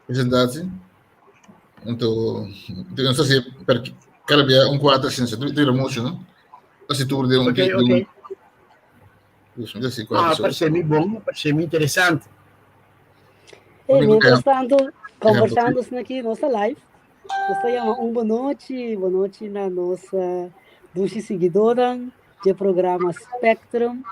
Presentatie. Anto, no sé si per cada bia un cuarto asina, se dura mucho, no? Asi tur de un Ok, ok. Dus, no sé si Ah, cuatro. parece mi bon, parece mi interesante. E, Domingo mientras tanto, conversando aki, nos live. Nos ta yama un bon nochi, bon nochi na nos dushi siguidónan di programa Spectrum.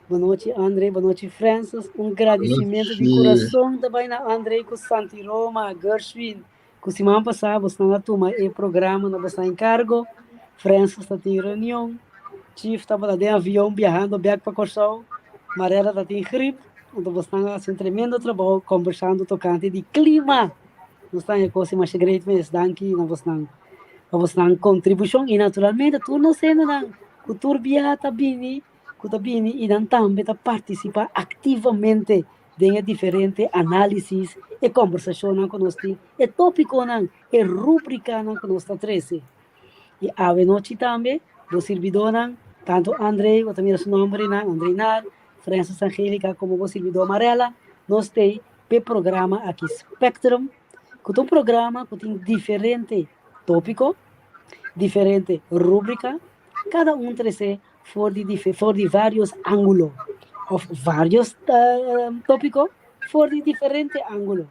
Bon nochi, André, bon nochi, Francis. Un gradisimentu di Nochi. kurason tambe na André ku Santi Roma, Gershwin, ku siman pasá boso a tuma e programa na boso enkargo. Francis ta den reunion. Chief tabata den avion viahando bèk pa Kòrsou. Marella ta tin grip. Anto boso a hasi un tremendo trabou kombersando tokante di klima. Nos ta kos masha great mes. Danki na boso pa boso kontribushon i naturalmente tur nos hendenan ku tur bia ta bini, ku ta bini i nan tambe ta partisipá aktivamente den e diferente análisis e kombersashonnan ku nos tin, e tópikonan, e rúbrikanan ku nos ta trese. I awe nochi tambe, bo sirbidónan, tantu André, bo ta mira su nòmber einan, André Nar, Francis Angelica, komo bo sirbidó Marella, nos t'ei p'e programa aki Spectrum, ku ta un programa ku tin diferente tópiko, diferente rúbrika, kada un trese for di for di vários ángulo òf vários tópiko for di diferente ángulo.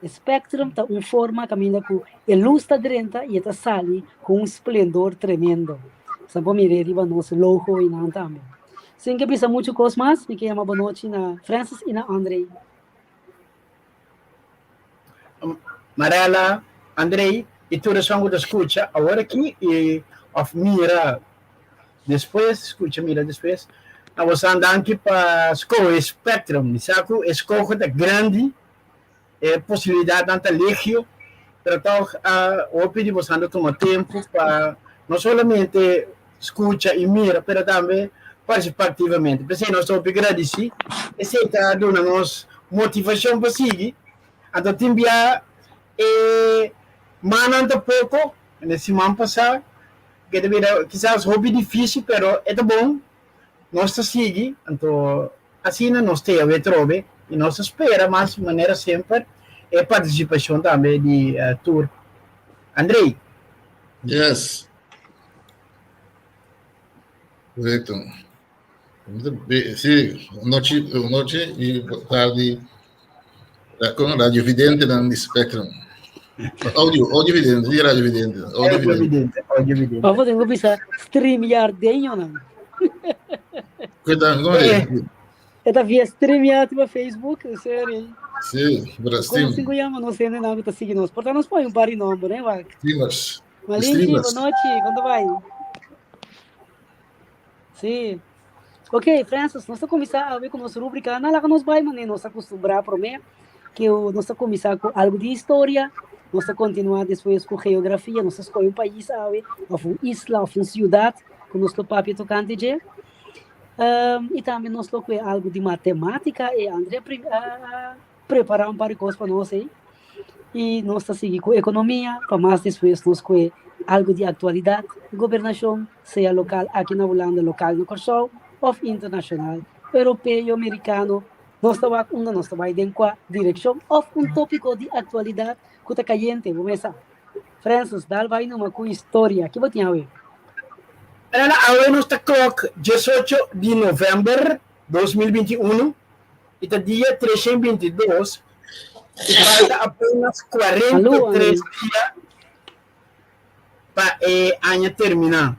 Spectrum ta un forma kaminda ku e lus ta drenta i e ta sali ku un splendor tremendo. Sa por mira riba nos logo einan tambe. Sin ke bisa muchu kos mas, mi ke yama bon nochi na Francis i na André. Marella, André i tur esun ku ta skucha awor aki i òf mira despues, skucha mira despues. Na boso danki pa skohe Spectrum. Mi sa ku e skoho ta grandi, e posibilidatnan ta legio, pero tòg hopi di boso ta tuma tempu pa no solamente skucha i mira, pero tambe partisipá aktivamente. P'esei nos ta hopi gradisí. Esei ta duna nos motivashon pa sigui. Anto tin bia e mannan ta poko, e siman pasá, ke ta bira kisas hopi difísil, pero e ta bon. Nos ta sigui, anto asina nos ta yawe trobe i nos ta spera mas manera semper e partisipashon tambe di tur. Andrei. Yes. Korekto. Sí, nochi, nochi i tardi kon radio videntenan di Spectrum. Audio, audio vidente, di radio vidente, audio vidente. Audio vidente. Of tengo bisa StreamYard-deñonan. Kuita, kon e? E ta via StreamYard riba Facebook, serio. Sí, pero Como stream, assim yama nos hendenan ku ta sigui nos? Por ta nos pone un par di nomber, hè, wak. Streamers. Malinchi, Streamers. bon nochi, kon ta bai? Sí. Ok, Francis, nos ta kuminsá awe ku nos rúbrika. Na laga nos bai manera nos a kustumbrá promé, ku nos ta kuminsá ku algu di historia, nos ta kontinuá despues ku geografia, nos ta skohe un pais awe, òf un isla, òf un siudat ku nos lo papia tokante dje. I tambe nos lo kue algu di matemátika, e André a prepará un par di kos pa nos ei. I nos ta sigui ku ekonomia, pa mas despues nos kue algu di aktualidat, gobernashon, sea lokal aki na Hulanda, lokal na Kòrsou òf internashonal, europeo, merikano, nos ta wak unda nos ta bai den kua direkshon òf un tópiko di aktualidat ku ta kayente, bo mesa. Francis, dal bai numa ku historia. Ki bo tin awe? Elena, awe nos ta klòk 18 di novèmber 2021 i ta dia 322 i falta apenas Aló, 43 André. dia pa e aña terminá.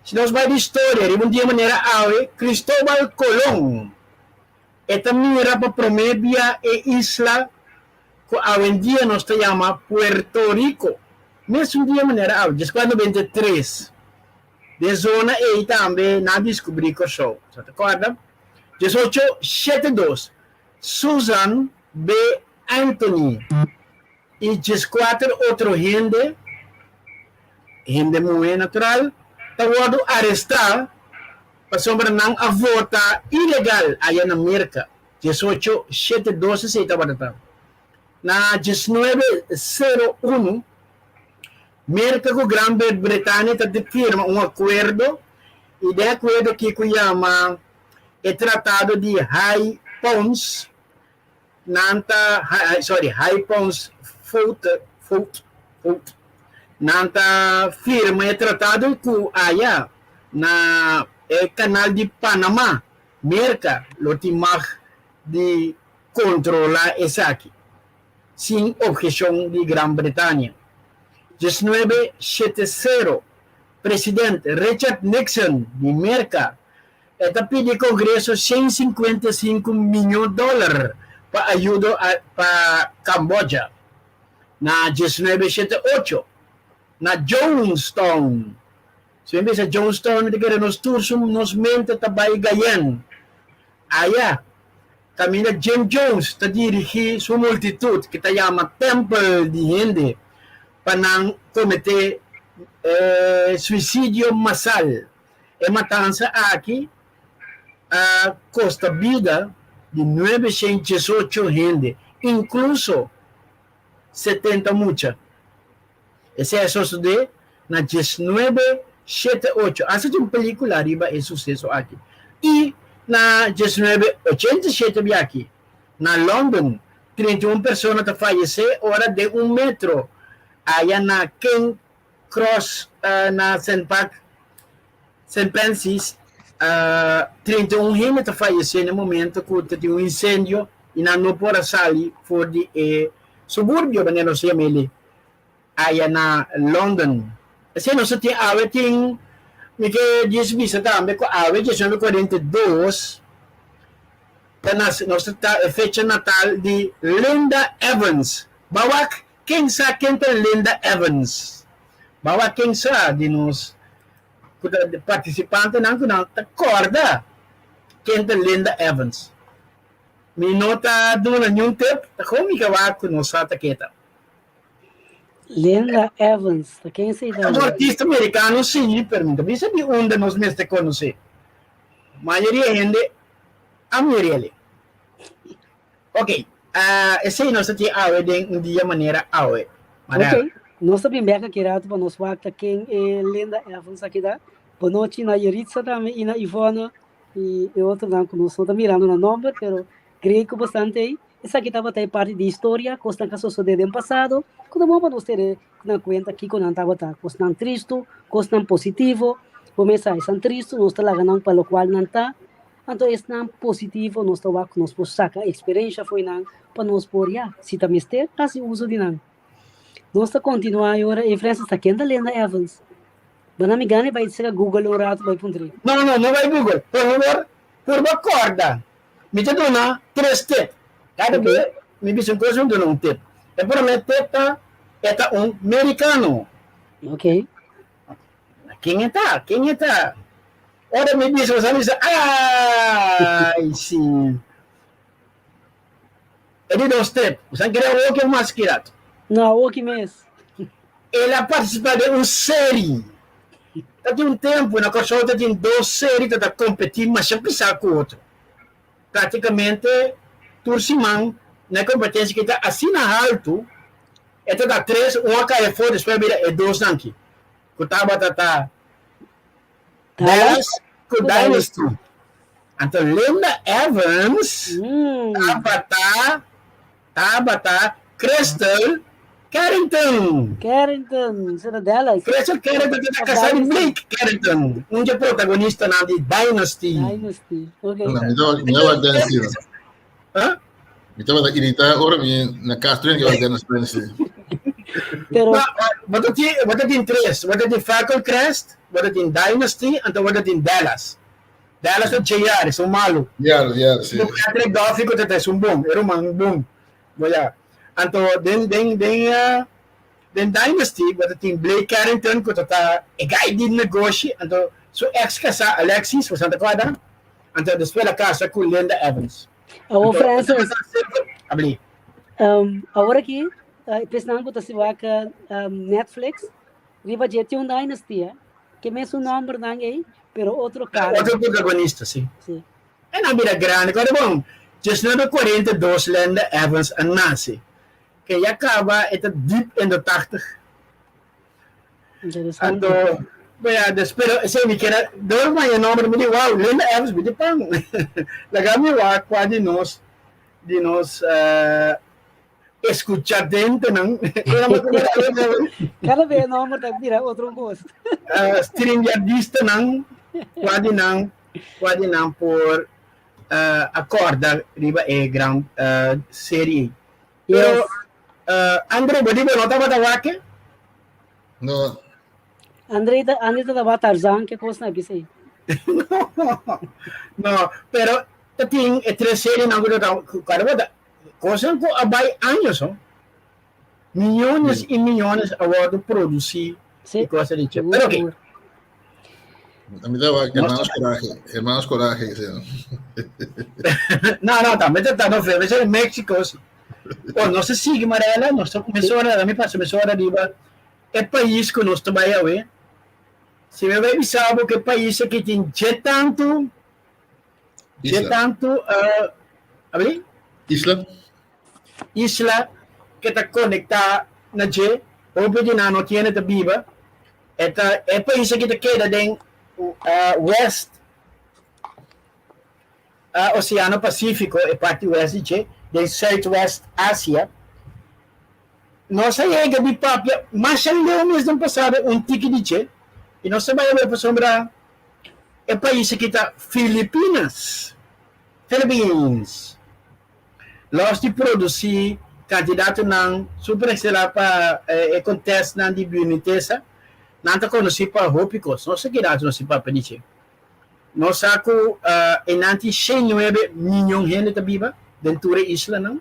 Si nos bai di historia riba un dia manera awe, Cristóbal Colón e ta mira pa promé bia e isla ku awendia nos ta yama Puerto Rico. Mesun dia manera awe, 1493, den zona ei tambe nan a diskubrí Kòrsou. Sa ta kòrda? 1872, Susan B. Anthony i 14 otro hende, hende muhé natural, ta wòrdu arestá pasobra nan a vota ilegal aya na Merka. 1872 esei tabata ta. Na 1901, Merka ku Gran Bretania ta firma un akuerdo i den e akuerdo aki ku yama e Tratado di High Pons. Nan ta, sorry, Highpons Fout, Fout, Fout. Nan ta firma e tratado ku aya na e kanal di Panama, Merka lo tin mag di kontrolá esaki, sin obheshon di Gran Bretania. Diesnuebe shete sero, President Richard Nixon di Merka E ta pidi Congreso 155 miñon dòler pa ayudo pa Cambodja. Na diesnuebe shete ocho, na Jonestown, si mi bisa Jonestown mi ta kere nos tur su nos mente ta bai Guyane, aya kaminda Jim Jones ta dirigi su multitud ki ta yama Tempel di hende pa nan komete suicidio masal. E matansa aki a kosta bida di 918 hende, inkluso 70 mucha. Esei a sosodé na diesnuebe shete ocho. Hasta tin un pelíkula riba e suseso aki. I na 1987 biaki, na London, 31 persona ta fayesé ora den un metro aya na King Cross na Saint Park, Saint Pancras, 31 hende ta fayesé na e momento ku ta tin un insendio i nan no por a sali for di e suburbio, manera nos ta yama elí, aya na London. Esei nos ta tin awe tin, mi ke djis bisa tambe ku awe 1942 ta nase, nos ta e fecha natal di Linda Evans. Bawak Ken sa ken ta Linda Evans? Bawa ken sa di nos ku ta partisipantenan ku nan ta kòrda ken ta Linda Evans. Mi no ta duna niun tip, ta kon mi ka wak ku nos sa ta ke ta. Linda Evans, ta ken esei ta? Un artista merikano sí, pero mi ta bisa di unda nos mester konosé. Mayoria hende a mir'el. Ok, esei nos ta tin awe den un dia manera awe. Ok, nos ta bin bek aki rato pa nos wak ta ken e Linda Evans aki ta. Bonochi na Yeritza tambe i na Ivona i e otronan ku nos no ta mirando nan nomber, pero grei ku bastante ei. Esaki tabata e parti di historia, kosnan ku a sosodé den pasado, ku ta bon pa nos tene na kuenta kiko nan tabata, kosnan tristu, kosnan positivo. Bo mes sa, esnan tristu nos ta laga nan pa lokual nan ta, Anto esnan positivo nos ta wak ku nos por saka eksperensha fo'i nan pa nos por ya, si ta mester, hasi uso di nan. Nos ta kontinuá e ora ei Francis ta ken ta Linda Evans? Bo na mi gana e bai saka Google un ratu bai puntr'é. No, no, no bai Google. Por fabor, purba kòrda. Mi ta duna tres tip. Kada Ok. be mi bisa un kos, mi duna un tip. E promé tip ta, e ta un merikano. Ok. Ken e ta? Ken e ta? Ora mi bisa, boso a bisa, Ai, si. E di dos tep. Boso a kere awoki of mas kirato? No, awoki mes. El a participa den un seri. Ta tin un tempu na Kòrsou ta tin dos seri ta ta kompetí masha pisá ku otro. Praktikamente tur siman na e kompetensia ki ta asina haltu, e ta da tres, un a kai afó, despues a bira e dosnan ki ku tabata ta Dallas Dallas ku Dynasty. Anto Linda Evans tabata tabata Crystal Carrington. Carrington, sera Dallas. Crystal Carrington ta kasá di Blake Carrington, un dje protagonistanan di Dynasty. Dynasty, ok. No, mi tabata mi tabata Dynasty. Huh? Mi tabata irritá ora mi na kas tren que Dennis Dynasty. Pero Ma, bo ta tin, bo ta tin tres. Bo ta tin Falcon Crest, bo ta tin Dynasty, anto bo ta tin Dallas. Dallas ta JR, es un malu. Ja, ja, sí. Ku Patrick Duffy ku ta ta es un bon, e ruman bon. Bo ya. Anto den den den uh, den Dynasty bo ta tin Blake Carrington ku ta ta e guy di negoshi, anto su ex kasá Alexis, bo sa ta kòrda? Anto despues el a kasa ku Linda Evans. Awor Francis. Abli. Awor aki, pesnan ku ta si wak Netflix, riba dje tin un Dynasty, eh? Ke mesun nòmbernan ei, pero otro kara. Otro protagonista, si. Si. E nan bira grandi. Kòrda bon, 1942 Linda Evans a nase. Ke ya kaba e ta diep in de tachtig. Interesante. Anto, bueno, des, pero esei mi kier a, dor ku a haña nomber mi di, wow, Linda Evans, mi di pan. Laga mi wak kua di nos. Di nos escuchadentenan. Cada vez nomber ta bira otro cos. Streamyardistanan, cua di nan, cua di nan por acorda riba e gran serie. Pero, Andre, bo di bo no tabata wak? No. Andre ta, Andre ta tabata Tarzan, ke cos na bisa ei? No, no, pero ta tin e tres serienan ku ta ku kada bota kosnan ku a bai años ho. Miyones i miyones a wòrdu produsí Sí, i kosa di che. sigur, Pero oké, sigur. A mi tabata nos Hermanos Coraje, Hermanos Coraje, se llama. No, no, tambe ta ta no fe, bes Mexico sí. Oh, nos ta sigui Marela, nos ta Sí. mesora, mi pasa mesora riba e pais ku nos ta bai awe. Si mi bai bisa bo ku e pais aki tin dje tantu, dje Isla. tantu, uh, abri? Isla. Isla ku ta konektá na dje, hopi di nan no tiene ta biba. E ta e pais aki ta keda den uh, west uh, Oseano Pasífiko, e parti west di dje, den Zuidwest Asia. Nos a yega di papia masha leu mes den pasado un tiki di dje i nos ta bai awor pasobra e pais aki ta Filipinas, Philippines. Los di produsi kandidatonan super excelá pa e kontestnan di bunitesa, nan ta konosí pa hopi kos. Nos ta keda nos tin papia di dje. Nos sa ku e nan tin 109 miyon hende ta biba den tur e islanan.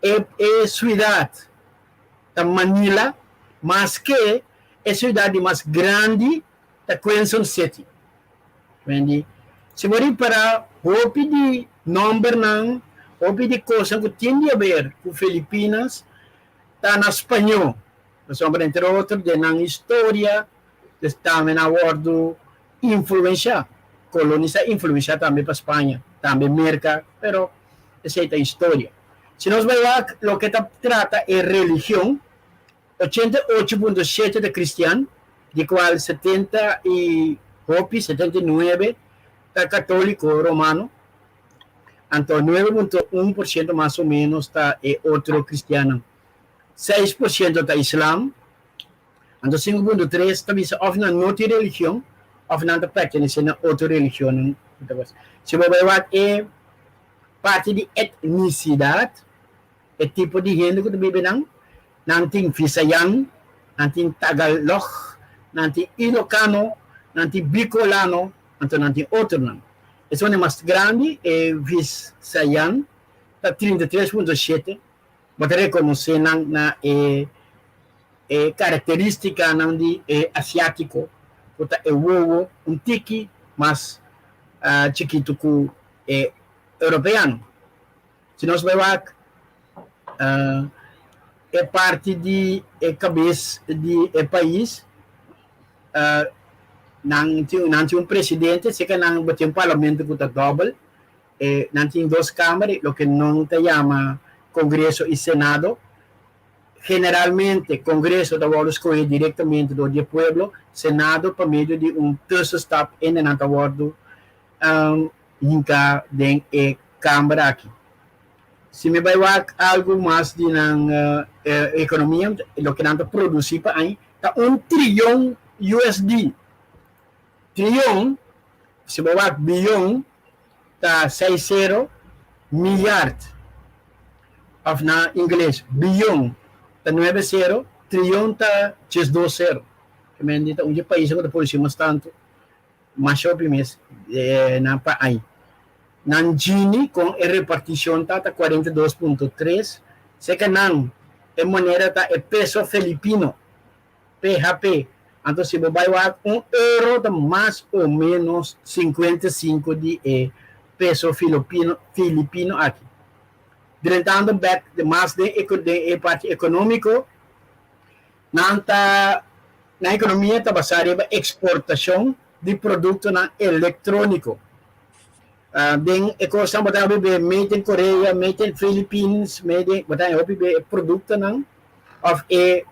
E e suidat ta Manila, maske e suidat di mas grandi ta Quezon City. Wendy, si bo ripará hopi di nòmbernan, hopi di kosnan ku tin di haber ku Filipinas ta na spañó. Pasobra entre otro den nan historia des tambe nan a wòrdu influenshá, kolonisá, influenshá tambe pa Spaña, tambe Merka, pero esei ta historia. Si nos bai wak loke ta trata e religion, 88.7 ta kristian, di kual 70 i hopi, 79, ta katóliko romano, anto 9.1% mas o ménos ta e otro kristiannan, 6% ta islam, Anto 5.3 ta bisa òf nan no tin religion òf nan ta pertenesé na otro religionnan. Si bo bai wak e parti di etnisidat, e tipo di hende ku ta biba einan, nan tin Visayan, nan tin Tagalog, nan tin Ilocano, nan tin Bicolano, anto nan tin otronan. Esun e mas grandi, e Visayan, ta 33.7. Bo ta rekonosé nan na e e karakterístikanan di e asiátiko, ku ta e wowo un tiki mas chikitu ku e europeano. Si nos bai wak e parti di e kabes di e pais, nan tin nan tin un presidente, seka nan bo tin un parlamento ku ta dòbel. E nan tin dos kámara, loke nan ta yama Kongreso i Senado. Generalmente Kongreso ta wòrdu skohé direktamente dor di e pueblo, Senado pa medio di un tussenstap ende nan ta wòrdu hinká den e kámara aki. Si mi bai wak algu mas di nan ekonomia, loke nan ta produsí pa aña ta un triyon USD. Triyon, si bo wak biyon, ta seis sero milyard, òf na ingles biyon ta nuebe sero, triyon ta 12 sero. Kimendi ta un dje paisnan ku ta produsí mas tantu, mas hopi mes na pa aña. Nan Gini kon e repartishon ta ta 42.3, seka nan e moneda ta e peso felipino. PHP. Anto si bo bai wak un euro ta mas o menos 55 di e peso filipino filipino aki. Drentando bek mas den e den e parti economico, nan ta nan economia ta basa riba exportacion di productonan electronico. Den e cosnan bo ta hopi be made in Korea, made in Philippines, made in bo ta hopi be e productonan of e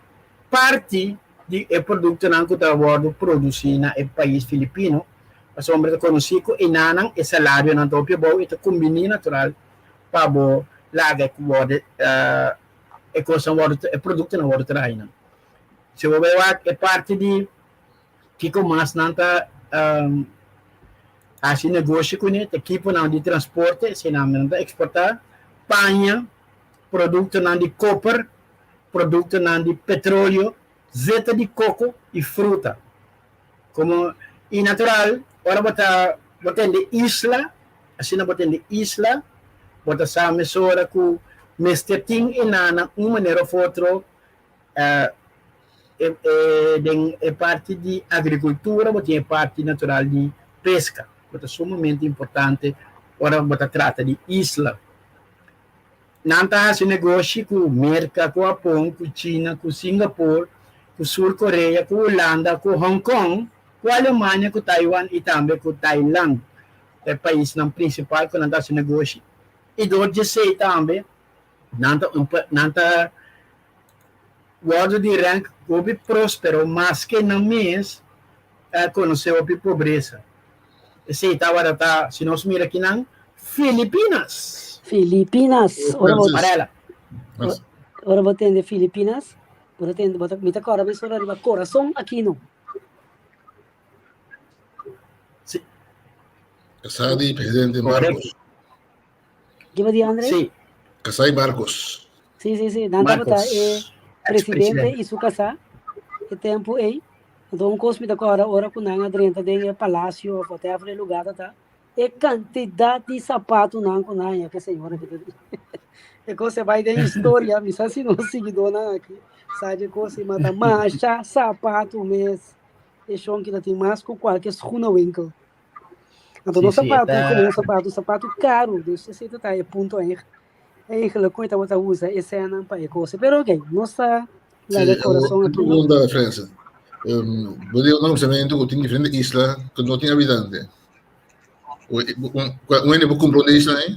parti di e produktonan ku ta wòrdu produsí na e pais Filipino, pasobra ta konosí ku enanan e salarionan ta hopi abou i ta kumbiní natural pa bo. laga ku wòrdu e kosnan wòrdu e produktonan wòrdu traha einan. Si bo bai wak e parti di kiko mas nan ta hasi negoshi kuné ta ekiponan di transporte, eseinan nan ta eksportá, paña, produktonan di koper, produktonan di petroleo, zeta di koko i fruta. Komo i natural ora bo ta bo tende isla, asina bo tende isla, bo ta sa mesora ku mester tin e nana un manera of otro e den e parti di agrikultura bo tin e parti natural di peska ku ta sumamente importante ora bo ta trata di isla. Nan ta hasi negoshi ku Merka, ku Hapon, ku China, ku Singapore, ku Sur Korea, ku Hulanda, ku Hong Kong, ku Alemania, ku Taiwan i tambe ku Thailand. Ta e paisnan prinsipal ku nan ta hasi negoshi. I dor di esei tambe nan ta un nan ta wòrdu di rènk hopi próspero maske nan mes a konosé hopi pobresa. Esei tabata ta, si nos mira kinan, Filipinas! Filipinas! Ora bo, Marela. ora bo tende Filipinas, bo ta tende, bo ta, mi ta kòrda mesora riba Corazon Aquino. Si. Kasá di presidente Marcos. Kiba di Andre? Si. Kasá di Marcos. Si, si, si. Nan tabata e presidente i su kasá e tempu ei. Anto un kos mi ta kòrda ora ku nan a drenta den e palasio òf whatever e lugá ta ta, e kantidat di sapatunan ku nan haña ku e señora ki ta di. E kos a bai den historia, mi sa si nos siguidónan aki sa dje kos ei, ma ta masha sapatu mes e shon ki ta tin mas ku kualke schoenenwinkel. Anto no sapatu komo sapatu, sapatu karu, dus esei ta ta e punto eigenlijk ku e tabata usa e sènnan pa e kos. Pero ok, nos ta laga Sí, corazón un aki, no? pregunta, Francis. Bo di un pensamiento ku tin diferente isla ku no tin habitante. Un hende por kumpra un isla ahí?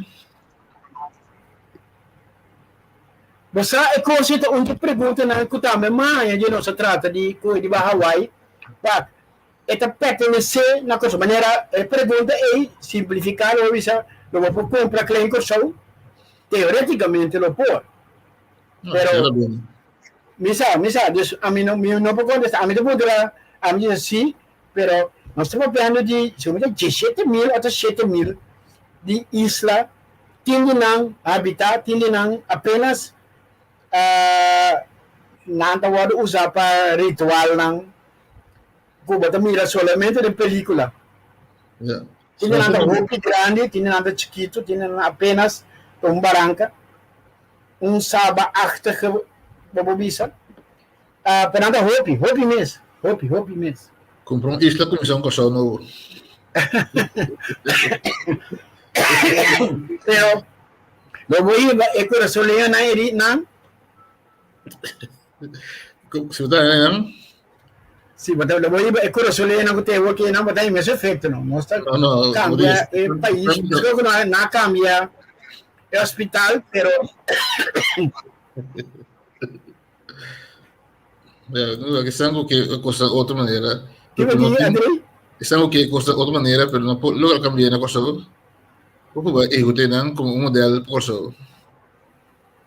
Bo sa e kos ei ta un di preguntanan ku tambe maña di nos a trata di koe di ba Hawaii. Wak, e ta pertenesé na Kòrsou? Manera e pregunta ei simplifiká lo bisa lo bo por kumpra kla en Kòrsou? Teorétikamente lo por. Pero mi sa, mi sa, dus ami no, mi no por kontestá. Ami ta puntra, ami bisa sí, pero nos ta papiando di si mi ta diesshete mil òf ta 7000 di isla, tin di nan habitá, tin di nan apenas nan ta wòrdu usá pa ritualnan. Ku bo ta mira solamente den pelikula. Ja. Tin nan ta hopi grandi, tin nan ta chikitu, tin nan apenas ta un baranka, un saba-achtige bo por bisa. Pero nan ta hopi, hopi mes, hopi, hopi mes. Kumpra un isla kuminsá un Kòrsou nobo. Pero lo bo hiba e kurasoleñonan e di nan. Si bo ta nan? Si, bo ta lo bo hiba e kurasoleñonan ku ta e woki nan, bo ta e mes efekto no. Nos ta No, no, kambia e pais, despues ku nan a kambia e hospital, pero Ja, no, ke sango ke kosta otro manera. Ki bo di, Andrei? Sango ke kosta otro manera, pero no por logra kambia na Kòrsou. Por por ehekut'é nan komo un modèl pa Kòrsou.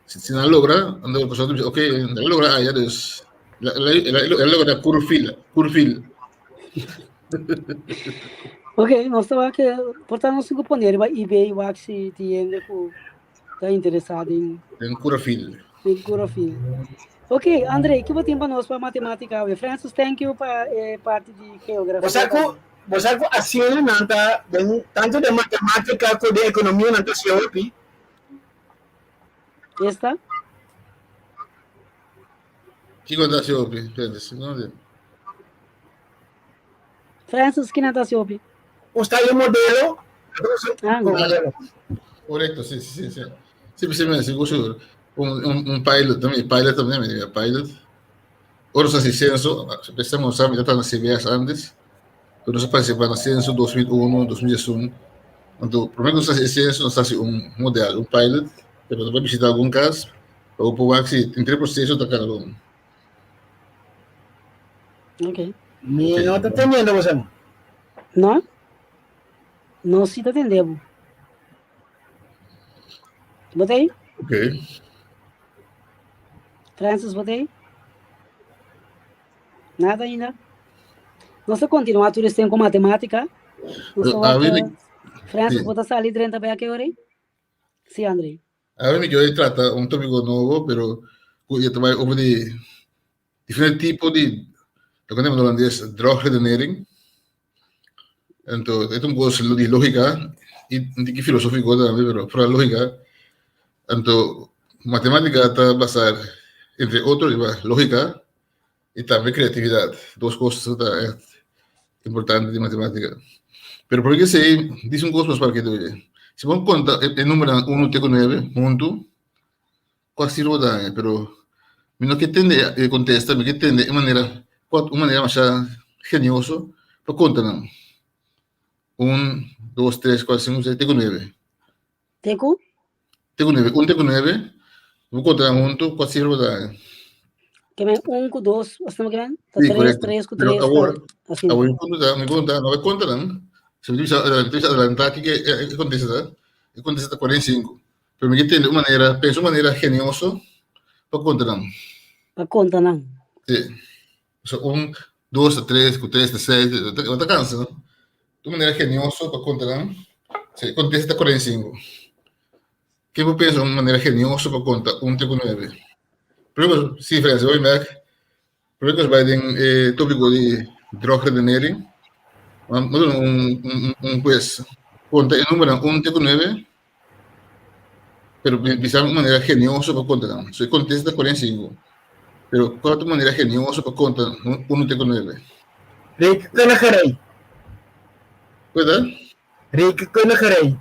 Si, si nan logra, ando Kòrsou ta bisa, ok, nan logra aya, dus el a logra Curfil, Curfil. Ok, nos ta wak, por ta nos tin ku pone riba eBay wak si tin hende ku ta interesá den Den Curafil. Den Curafil. Ok, André, ki bo tin pa nos pa matemátika awe? Francis, thank you pa e parti di geografia. Bo sa ku, bo sa ku asina nan ta den tantu den matemátika ku den ekonomia nan ta hasi hopi. Esta? Kiko ta hasi hopi, Francis? No sé. Francis, kina ta hasi hopi? Usa e modelo. Ah, no. Modelo. Correcto, sí, sí, sí. Sí, sí, sí, sigur, sigur. Un, un, un pilot también, pilot también, me diga, pilot. Ora sa censo, pensamos, sabe, ya na CBS antes. Pero nos participa na censo 2001, 2001. Anto, primero nos hace censo, nos hace un modelo, un pilot, pero nos va visitar algún caso, o por si entre proceso ta cada uno. Ok. Mi no ta entendiendo bo. No? No, si ta tende bo. Bo ta ahí? Ok. Francis, bo t'ei? Nada ainda? Nos ta kontinuá tur esei ku matemátika. Nos ta Awe wak, mi, Francis, sí. bo ta sali drenta bek e ora ei? Sí, André. Awe mi quiero trata un tópico nobo, pero ku ya ta bai over di diferente tipo di lo que in holandés drogredenering. Anto, e ta un kos di lógica i un tiki filosófico tambe, pero foral lógica. Anto, matemática ta basá entre otro riba lógica i tambe kreatividat. Dos kos ku ta ègt importante di matemátika. Pero por ke esei, disi un kos mas parke tur. Si bo konta e numeronan unu te ku nuebe huntu, kua sirbi bo ta haña? Pero mi no ke tende e kontesta, mi ke tende e manera, kua un manera masha genioso pa konta nan. Un, dos, tres, kuater, sinku, seis, te ku nuebe. Te ku? Te ku nuebe. Un te ku nuebe. Bo konta nan huntu, kua sifra bo ta haña? Ke men un ku dos, asina bo ke men? Ta Sí, tres, korekto. tres ku Pero tres, ta awor, asina. awor mi punto ta, mi punto ta, no ke konta nan. Si mi bisa, mi bisa adelantá kiko e kontesta ta, e kontesta ta 45. Pero mi ke tende un manera, pensa un manera genioso pa konta nan. Pa konta nan. Sí. So un, dos ta tres, ku tres ta seis, bo ta kansa, no? Un manera genioso pa konta nan. Si e kontesta ta 45. Ken por pensa un manera genioso pa konta un te ku nuebe? Primero, sí, Frens, voy back. Primero nos bai den e tópiko di drogredenering. Vamos duna un, un, un quiz. Konta e númeronan un te ku nuebe, pero bisa un manera genioso pa konta nan. So e kontesta ta 45. Pero kua ta un manera genioso pa konta unu te ku nuebe? Rekenkundigerij. Kua ta? Rekenkundigerij.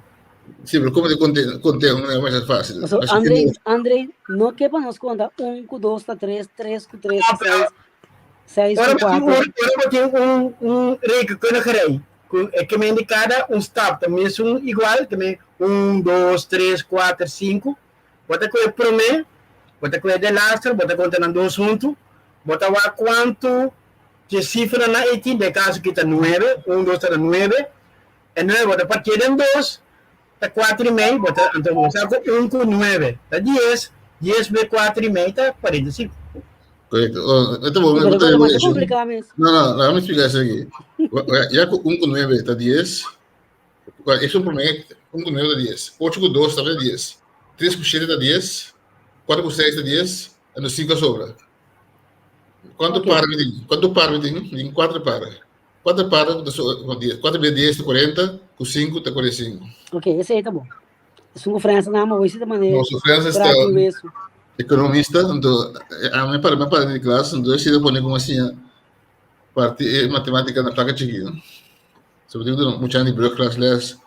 Sí, pero como te conté, conté una manera más fácil. So, Así que André, no- André, no ke pa nos konta un ku dos ta tres, tres ku tres Ah, ta seis, seis Ora ku bo tin kuater. un, ora bo tin un, un rekenkundigerij, ku e ke men di kada un stap ta mesun igual, ke men un, dos, tres, kuater, sinku. Bo ta kohe promé, bo ta kohe delaster, bo ta konta nan dos huntu, bo ta wak kuantu dje sifranan ei tin, den e kaso aki ta nuebe, un, dos ta da nuebe, E nuebe bo ta partié den dos, ta kuater i mei, bo ta, anto bo sa ku un ku nuebe ta dies, dies be kuater i mei ta 45. Korekto. Oh, e ta bon, Pero bo ta pero masha eso. kompliká mes. No, no, laga mi splika esaki. Ya ku un ku nuebe ta dies, esun promé, un ku nuebe ta dies, ocho ku dos tambe ta dies, tres ku shete ta dies, kuater ku seis ta dies, anto sinku a sobra. Kuantu Ok. par mi tin? Kuantu par mi tin? Mi tin kuater par. Kuater par ta so ku dies. Kuater bia dies ta 40, ku sinku ta 45. Ok, esei ta bon. Esun ku Francis nama hoy si ta mane No, so Francis ta braku wesu. ekonomista, anto ami para mi para di klas, anto e si ta pone komo asiña parti e matematika na plaka chikito. So bo tin ku duna muchanan di brugklas les,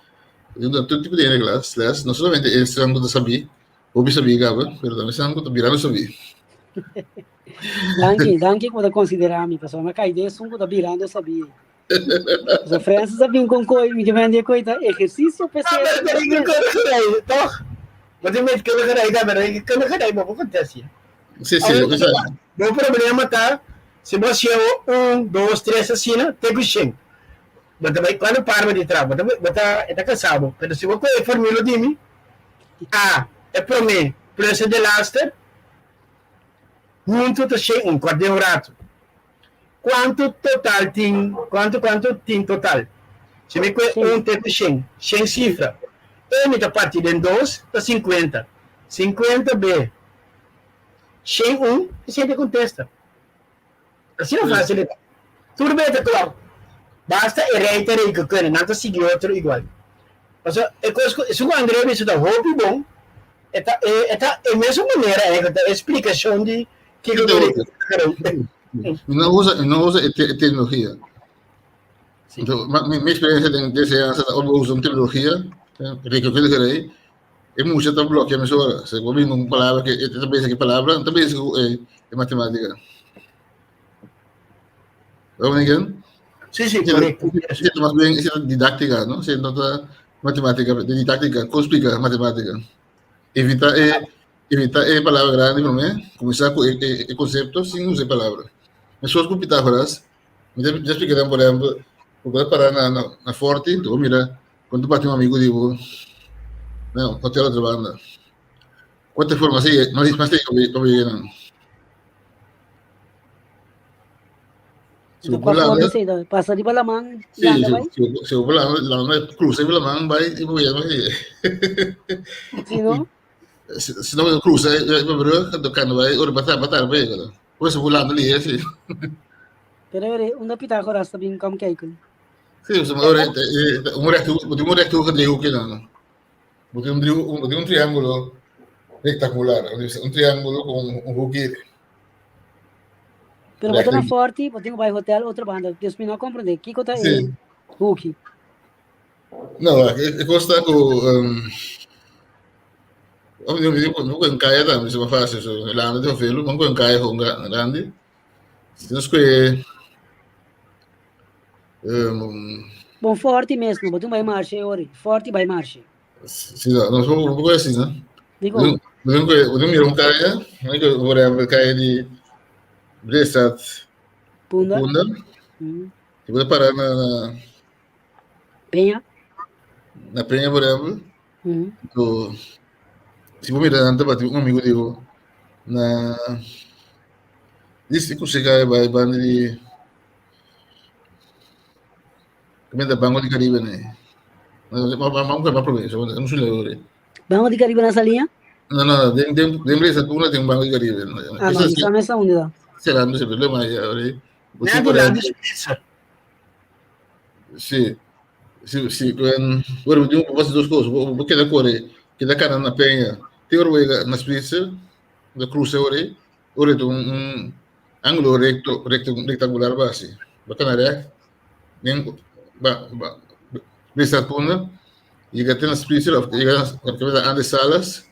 bo tin ku duna tur tipo di hende klas les, no solamente esnan ku ta sabí, hopi sabí kaba, pero tambe esnan ku ta birando sabí. Danki, danki ku bo ta konsiderá mi, pasobra mi a kai den esun ku ta birando sabí. Pasobra Francis a bin kon koi, mi ke mende e koi ta ehersisio Ah, p'esei. pero ta rekenkundigerij, toch? Bo tin meetkundigerij tambe, rekenkundigerij bo por kontesta. Sí, sí, Awor, o sea, bo problema ta, si bo hasié un, dos, tres asina, te ku shen. Bo ta bai, kuando par bo di traha, bo ta, bo ta, e ta kansa bo. Pero si bo kohe e formula di mi, A, e promé plus e delaster, huntu ta shen un, kòrda den un ratu. Kuantu total tin, kuantu, kuantu tin total? Si mi kohe un te ku shen, shen sifra, e mi ta parti den dos, ta sinkuenta. Sinkuenta be 101, esei ta e kontesta. Asina fácil e ta. Tur be ta klòp. Basta e rei ta rei ku kende, nan ta sigui otro igual. Pasobra e kos ku esun ku André a bisa ta hopi bon, e ta e ta e mesun manera eigenlijk, ta e splikashon di kiko ku rei ta rei. Mi no usa, mi no usa e terminologia. Anto, mi mi eksperensia den enseñansa ta ora bo usa un terminologia, rekenkundige rei, E mucha ta blokia mesora. Se bo bin un palabra ke e ta pensa ke palabra, no ta pensa ku e e matematika. Bo mira? Sí, sí, korekto. Esei ta mas bien esei ta didaktika, no? Esei no ta matematika, de didaktika, kon splika matematika. Evita e evita e palabra grandi promé, kuminsá ku e e konsepto sin usa e palabra. Meskos ku Pitágoras, mi ta mi ta splika nan por ehèmpel, bo ta para na na Forti, bo mira Kon ta bati un amigu di bo na hotel otro banda. Kuantu forma si mas mas te pa yega nan. Si bo landa, pasa riba laman, sí, landa bai. Si, si bo landa, landa cruza riba laman bai y bo yega mas Si no? Si, si no cruza riba brug, do kanda bai, ora bata bata bai yega. Por eso bo landa lihe si. Pero ora, unda Pitágoras ta bin kom kijken? Sí, ora, un rechthoek, un rechthoekige driehoekje dan. Bo tin un driehoek, bo tin un triángulo rectangular, un triángulo ku un, un hoekje. Pero bo ta na Forti, bo tin ku bai hotel otro banda. Dus mi no komprende. Kiko ta e hoekje? No, e, e kos ta ku um, mi mi mi ku en kaya tambe, se fácil, so landa de velo, man ku en kaya con grande. Si nos kue Um, Bom, forte mesmo, bo tin bai marcha e ori. Forte bai marcha. Si, no, no, un poco así, no? Digo. Bo tin mira un kaya, por ejemplo, kaya di Bresat, Punda. Punda. Y bo para na, na Peña. Na Peña, por ejemplo. So, si bo mira nan tabata un amigo di bo na dice ku se kaya bai banda di Kaminda Banco di Caribe ne. Vamos que provincia, no soy leure. Banco di Caribe na Saliña? No, no, den den den Brisa Puna tin un Banco di Caribe. Ah, no, sa mesa unda da. Será no se problema ya, ore. Na di la di Spitzer. Sí. Sí, sí, bueno, bueno, digo, vos dos cosas, vos queda corre, queda cana na penha. Te ora na Spitzer, da cruce ore, ore un, un ángulo recto, recto, rectangular base. Bacana recht. Den ba ba Brisa Punda, yega te na Spitzer of yega na Andes Salas,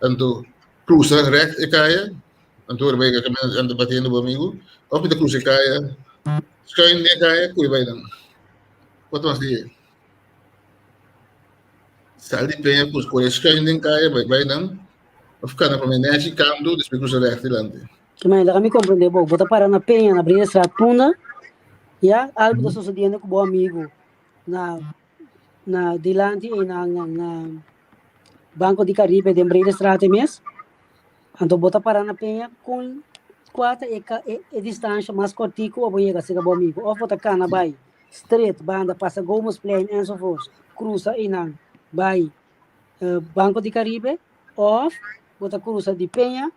anto cruza recht e kaya, anto ora bai caminando anda batiendo bo amigo, of ta cruza e kaya, schuin den e kaya, cui bai dan. Wat mas di Sal di Peña cruza, core schuin den kaya, bai bai dan, of cana pa Menechi, canto, despues cruza recht dilanti. Kemey, laga mi comprende bo. Bo ta para na Peña, na Breestraat Punda, ya, algo ta sucediendo cu bo amigo na na dilanti y na na na Banco di Caribe den Breestraat e mes. Anto bo ta para na Peña con cua ta e e e distancia mas cortico pa bo yega cerca bo amigo. Of bo ta cana bay straight banda pasa Gomezplein enzovoorts, cruza eynan bay Banco di Caribe of bo ta cruza di Peña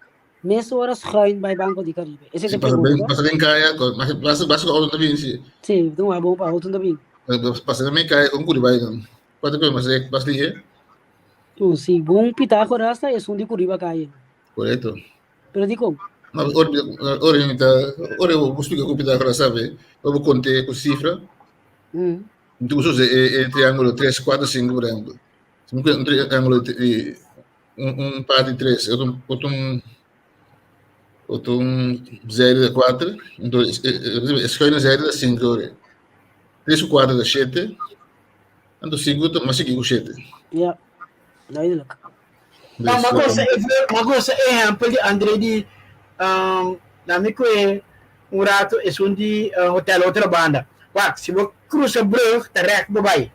Mesora schuin bai Banco di Caribe. Ese Si te pasa pregunta, ben, no? pasa den kaya, basta basta ku auto ta bin si. Sí, don a bon pa auto ta bin. Pasa den kaya kon kuri bai dan. Kuantu ku mas mas lihe? Oh, sí, bon Pitágoras ta esun di Curiba kaya. Korekto. Pero dikon? No, ora ora mi ta ora bo splika ku Pitágoras sabe, ora bo konte ku sifra. Mi ta usa e e triángulo tres, kuater, sinku por ehempel. Si mi un triángulo di un, un par di tres, otro, otro un, otro un zijde de cuatro, entonces e schuine zijde de cinco ore. Tres ku cuatro de siete, anto cinco ta mas chiquito ku siete. Ja, duidelijk. Dus, Ma cosa, ma cosa ehempel di André di um, na mi kue un rato es un di uh, hotel otra banda. Wak, si bo cruza brug, ta recht bo bai.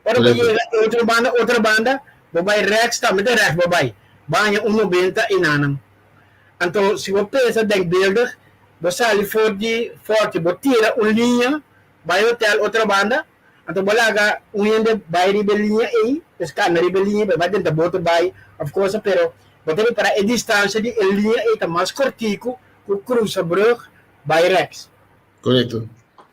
Ora bo yega e otro banda, otro banda, bo bai rechts tambe ta rechts bo bai. Bo haña un nobenta enanan. Anto si bo pensa denkbeeldig, bo sali for di Forti, bo tira un liña bai hotel otro banda, anto bo laga un hende bai riba e liña ei, pues kanda riba e liña, bai drenta boto bai of cosa, pero bo ta ripara e distancia di e liña ei ta mas kortiku ku krusa brug bai rechts. Correcto.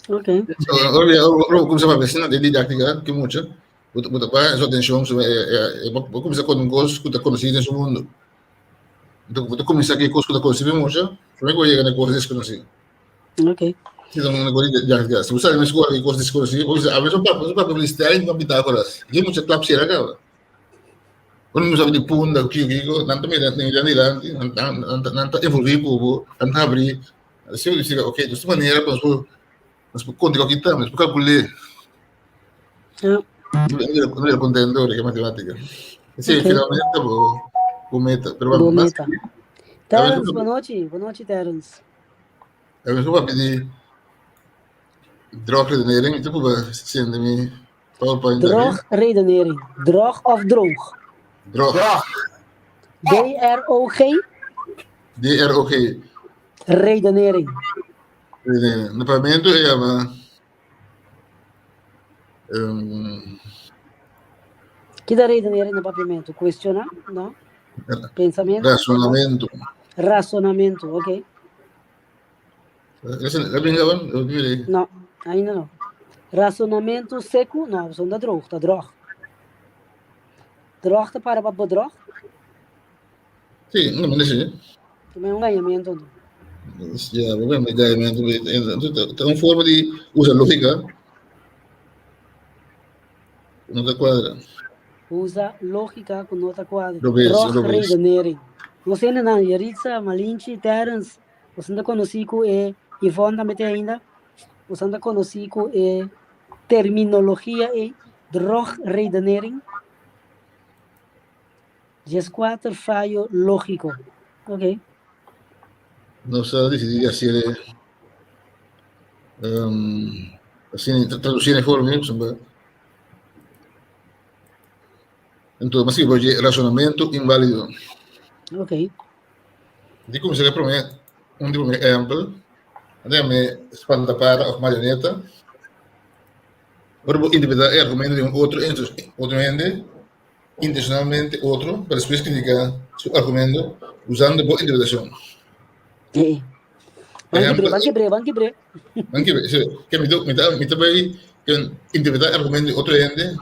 Ok. So, ora ora comienza a papia de didáctica, que mucho, bo ta pa su atención, so, eh, eh, bo comienza con un cos que ta conocido en su mundo. Entonces, bo ta comienza que cos que ta conocido mucho, primero que llega a cosas desconocidas. Ok. Si no, una cosa didáctica. Si usted me escuela de cosas desconocidas, o sea, a veces un papel misterio no Pitágoras. Y mucha clap si era acá. Uno no sabe de punda, kiko, kiko, nan ta mira, nan ta dilanti, nan ta, nan ta, nan ta envolví ku nan ta abrí. Así yo digo, ok, de esta manera nos por, nos por conta aquí también, nos por calcular. Ja. No era contento de matemática. Sí, Ok. finalmente bo, bo meta. Pero Bo bueno, meta. Terence, boa noite. Boa noite, Terence. A veces voy a pedir drogredenering, ik heb zin in mi PowerPoint. Drogredenering. Drog of droog? Drog. Drog. D-R-O-G? D-R-O-G. Redenering. Redenering. Na papiamento e yama Ki ta redenering na papiamento? Cuestiona? No? Pensamento? Razonamento. Razonamento, ok. No, ainda no. Razonamento seco? No, son ta droog, ta drog. Drog ta para pa bedrog? Sí, no, mende sí. También un gañamiento, no? Ja, un gañamiento. Ta un forma di usa lógica. No ta cuadra. Usa lógica ku no ta cuadra. Robes, Drog robes. redenering. Nos hendenan, Yaritza, Malinchi, Terence, boso ta konosí ku e, Yvonne tambe te ainda, boso ta konosí ku e terminologia ei, drogredenering. 14 fayo lógiko. Ok. Nos a disidí di hasié um, asina, traducí na forma, pasobra Entonces, mas que razonamiento inválido. Ok. Di kuminsá ku e promé, un di promé ehèmpel, nan ta yam'é spantapara òf marioneta. Ora bo interpretá e argumento di un otro otro hende intenshonalmente otro pa despues kritiká su argumento usando bo interpretashon. Ee. Ban kibr'é, ban kibr'é, ban kibr'é. Ban kibr'é, sí. Ke mi ta, mi ta, mi ta bai interpretá e argumento di otro hende.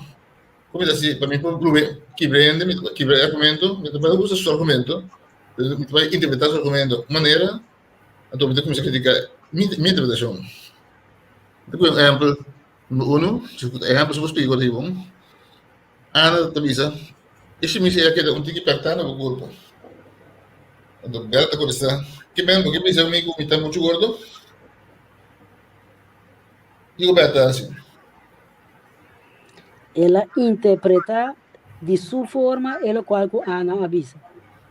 Como ta si, pa mi por probe kibra hende, mi ta kibra e argumento, mi ta bai usa su argumento, pero mi ta bai interpreta su argumento un manera, anto mi ta cuminsa critica mi, mi interpretacion. Mi ta pone un ehempel, number uno, ehempel su por splica ora bon. Ana ta bisa, e shimis ei a keda un tiki perta na bo curpa. Anto Bel ta contesta, ke men bo ke bisa mi cu mi ta mucho gordo? Kico Bel ta haci? El a interpretá di su forma e lokual ku Ana a bisa.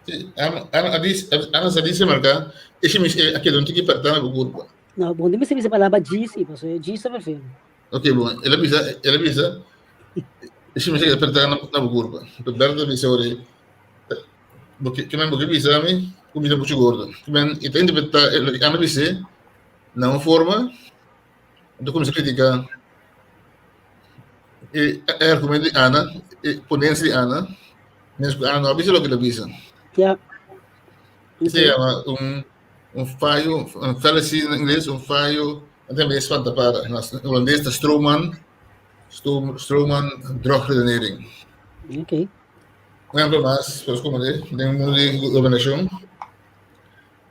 Sí, Ana, Ana a dis, Ana sa dice marka, e shimis e a keda un tiki pertá na bo kurpa. No, bon di mester bisa palabra djis i pasobra e djis ta perfecto. Ok, bon, el a bisa, el a bisa, e shimis a keda pertá na, na bo kurpa. Enton Berta a bisa ora, bo ke, ke men bo ke bisa mi ku mi ta muchu gordo. Ke men, e ta interpretá e loke Ana a bis'é na un forma. Anto kuminsá kritiká e argumento di Ana, e ponensia di Ana, mientras ku Ana no a bisa loke el a bisa. Ja. Se yama un un fallo, un fallacy na ingles, un fallo, anto tambe spantapara. Na holandes ta stroomman, stroomman drogredenering. Ok. Un ehempel mas, por eskomende, den mundo di gobernashon,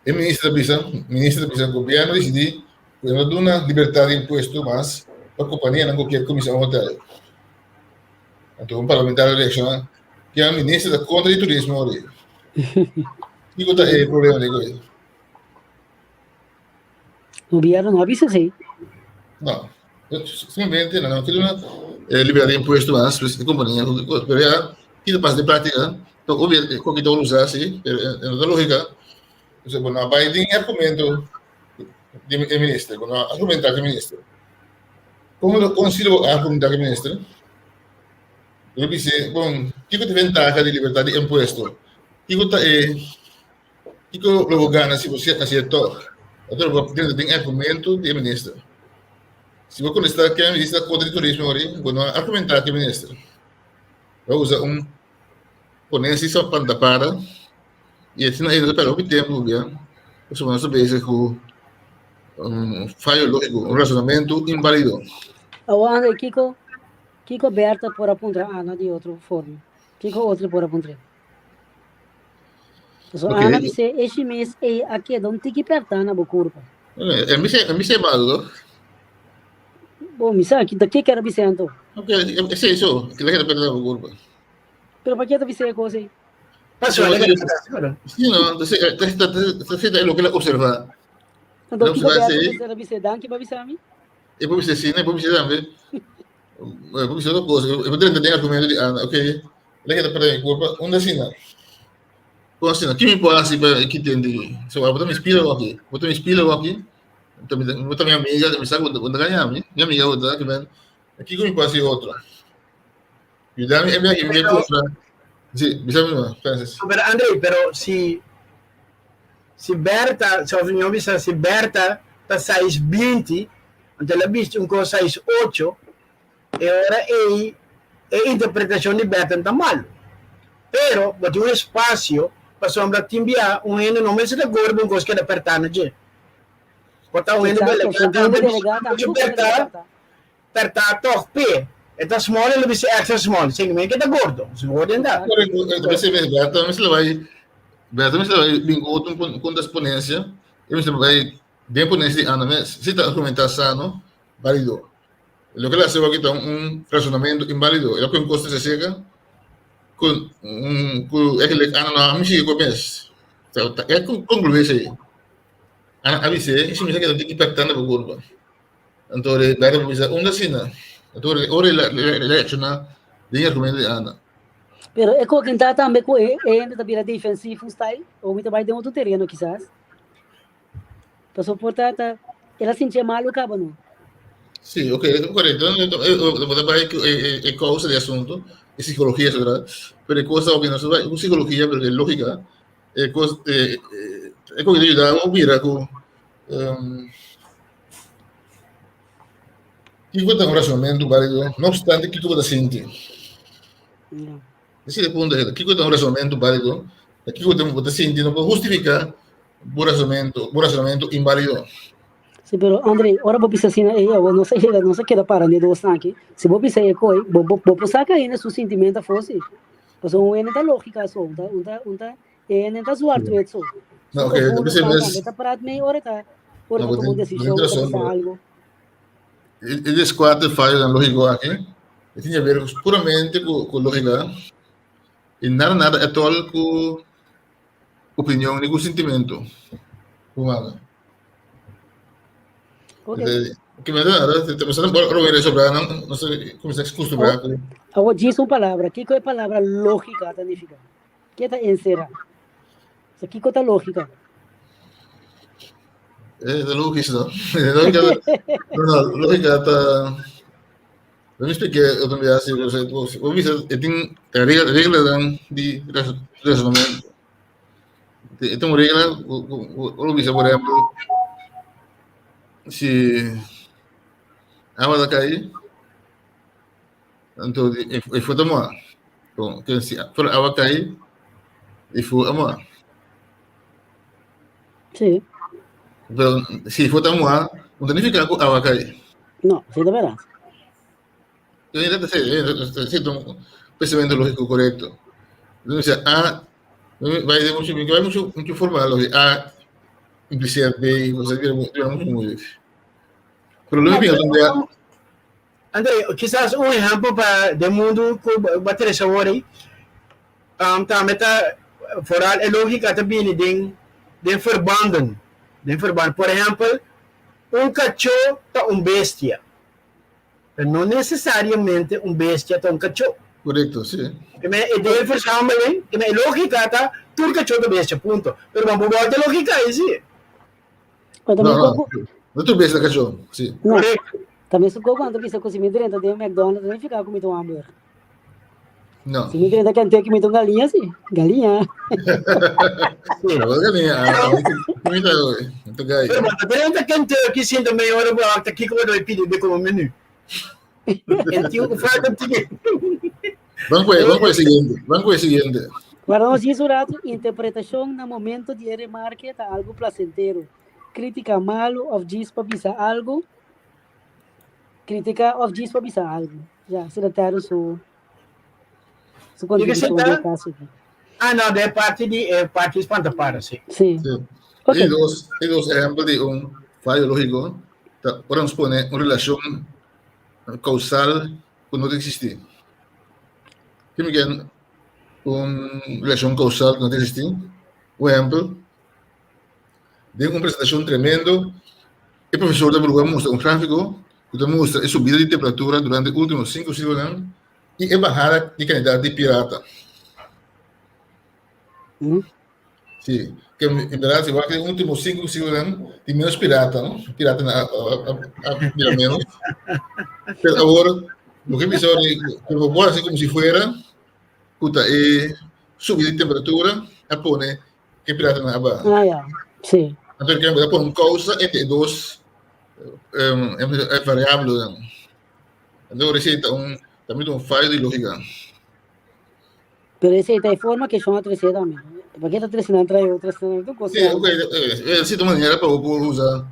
e minister ta bisa, minister ta bisa, gobierno disidí Ku e no duna libertad di impuesto mas pa kompanianan ku kier kuminsá un hotel. Anto un parlamentario reakshoná, Kian minister ta kontra di turismo ori. Kiko ta e problema di koe? Gobierno no a bisa esei. No. Simplemente nan no ke duna libertad di impuesto mas pa e kompania. Pero ya, kiko ta pasa den práktika? Obvio, koke ta usa si, pero e no ta lógika. Bo no a bai den argumento di e minister, bo no a argumenta ku e minister. Kon lo kon si lo bo argumenta ku e minister? Lo bis'é, bon, kiko ta e ventaha di libertad di impuesto? Kiko ta e kiko lo bo gana si bo hasié tòg? Anto bo debe tin argumento di e minister. Si bo kontestá ku e minister ta kontra di turismo ori, bo no a argumenta ku e minister. Bo a usa un ponencia so panta para. I asina ei nos a pèrdè hopi tempu bia, pasobra nos ta bezig ku un fayo lógiko, un rasonamentu inválido. Awor André, kiko kiko Bertha por a puntra Ana di otro forma? Kiko otro por a puntr'é? Pasobra Ok. Ana bis'é e shimis ei a keda un tiki pèrtá na bo kurpa. E mi e mi se malo to. Bo, mi sa, ki ta ke kere bis'é anto? Ok, esei so, kila keda pèrtá na bo kurpa. Pero pa ke ta bis'é e kos ei? Sí, no, entonces, entonces, es lo que la observa. Anto, kiko Berto mester a bis'é? Danki pa bisa mi. E por bisa sí, e por bisa tambe. E por bisa otra cosa. E por drenta den argumento di Ana, ok, la keda perder mi culpa, unda asina? Kon asina? Ki mi por hasi pa e kiten di? So, bo ta mi spila aki, bo ta mi spila aki, bo ta mi amiga, mi sa ku bo ta gaña mi, mi amiga bo ta, kiko mi por hasi otro? Yuda mi, e mi aki mi kontra. Sí, bisa mi no, Francis. Pero André, pero si si Berta, si of mi bisa si Berta ta size 20, anto el a bisti un kos size 8, e ora ei e interpretacion di Berta no ta malo. Pero bo tin un espacio pasobra tin bia un hende no mester ta gordo pa un kos keda perta na dje. Por ta un hende Exacto, delegá si un tambe hende bisti delegá tambe mucho ku keda perta, perta. perta tog p'e. E ta small e lo bisti extra small. Sin men ke ta gordo. Si gordo en ta. Exacto. Correcto, e ta pensé mes, Berta mester lo bai, Berta mester lo bai bin ku otro kontra ponencia, e mester bai den ponencia di Ana mes. Si ta argumentá sano, válido. Loke el a hasi aki ta un razonamento inválido. El a pone un kos ta seka ku un ku eigenlijk Ana no a mishi ku e mes. Ta ta e konkluí esei. Ana a bis'é, si mi sa ke ta tin impactando bo kurpa. Anto Berta por bisa unda asina. Anto ora el a reakshoná den e argumento di Ana. Pero e koken ta tambe ku e hende ta bira defensivo un style, o mi ta bai den otro tereno kisas. Pasobra por ta ta el a sintié malu kaba no. Sí, ok, korekto. Bo ta bai ku e kousa di asuntu, e sikologia etcetera. Pero e kos ta nos bai ku sikologia pero e lógika e kos e kos ta yuda bo mira ku kiko ta un rasonamentu bálido no opstante kiko bo ta sinti. Esei e punto, kiko ta un rasonamentu bálido, kiko bo ta sinti no por hustifiká bo razonamento, bo razonamento inválido. Sí, pero André, ora bo bisa asina, ey, awor nos a yega, nos a keda para ne dos aki. Si bo bisa e koe, bo, bo, bo por saca hende su sentimento afó, sí. Pasobra un hende ta lógica so, un ta, un ta, un ta, e hende ta zwart wit so. No, Su ok, gevoel bisa ta mes. tambe ta praat mee ora ta, ora No, ta bo toma tin, un bo tin desishon, ta razon, bisa pero algo. e descuarte fallonan lógico aki, e tin haber puramente ku, ku lógica i nada nada at all ku opinion ni ku sintimentu humano. Ok. Ke mester nada, te mester ora wera sobrá nan, nos ta kuminsá kustumbrá ku. Awor djis un palabra, kiko e palabra lógika ta nifiká? Ke ta enserá? So kiko ta lógika? E ta lógis no. Lógika, no, no, lógika ta Lo mi expliqué otro día así, o sea, vos bisa, e tin regla, reglanan di razonamiento. E tin un regla, vos bisa, por ejemplo, si awa ta kai, anto e fu ta moa. Bon, ke si for awa kai, e fu a moa. Sí. Pero si fu ta moa, no ta nifica ku awa kai. No, sí ta verdad. Sí, un pensamiento lógico correcto. Entonces, A, vai de mucho, vai mucho, mucho formal, lo A implica B, o sea, viene mucho moeilijk. Pero lo que donde A, André, kisas un ehempel pa den mundu ku bo a trese awor ei, tambe ta vooral e lógika ta bini den den verbanden, den verband. Por ehempel, un kachó ta un bestia, pero no nesesariamente un bestia ta un kachó. Korekto, si. Ke men e den verzameling, ke men e lógika ta tur kachó ta bestia, punto. Pero bo por bòlta e lógika ei, si. Pero No, también no, koko, no tur bestia ta kachó, si. no, Korekto. también su koko anto bisa ku si mi drenta den McDonald's, no significa ku mi ta un hamburger. No. Si mi drenta Kentucky, mi ta un galiña, si. Galiña. Sí. No, galiña, mi ta, mi ta gai. Pero bo ta drenta Kentucky sinta meia ora bo akta kiko bo debe pidi di komo menu. En tin un falta tiki. Van ku van ku e siguiente, van ku e siguiente. Guarda nos djis un rato, interpretacion na momento di e remarke ta algo placentero. Critica malo of djis pa bisa algo, critica of djis pa bisa algo. Ya, asina Terry su su Di que se contribucion den ta? e caso aki. Ah, no, de parti di e parti spantapara, sí. Sí. Sí. Ok. E dos, e dos ehempel di un fallo lógico ta ora nos pone un relacion causal ku no ta existí. Ke mi ken un relacion causal ku no ta existí? Un ehempel, den un presentacion tremendo, e profesor ta purba mustra un gráfico ku ta mustra e subida di temperatura durante último sinku siglonan i e bahada di kantidat di pirata. Sí, ke en berdad si wak e último sinku siglonan tin menos pirata, no? Piratanan a, a, a, a bira menos. Pero awor, loke bisa awor, por favor, así como si fuera, ku ta e. subida di temperatura a pone ku e piratanan a baha. Ah, ya. Sí. Anto ke a pone un kousa entre e dos variabelnan. Anto esei ta un tambe un fayo di lógika. Pero esei ta e forma ke shon a trese tambe. Pake ta trese nan trae otro esnan tur kos. Sí, ok, e sierto manera pa bo por usa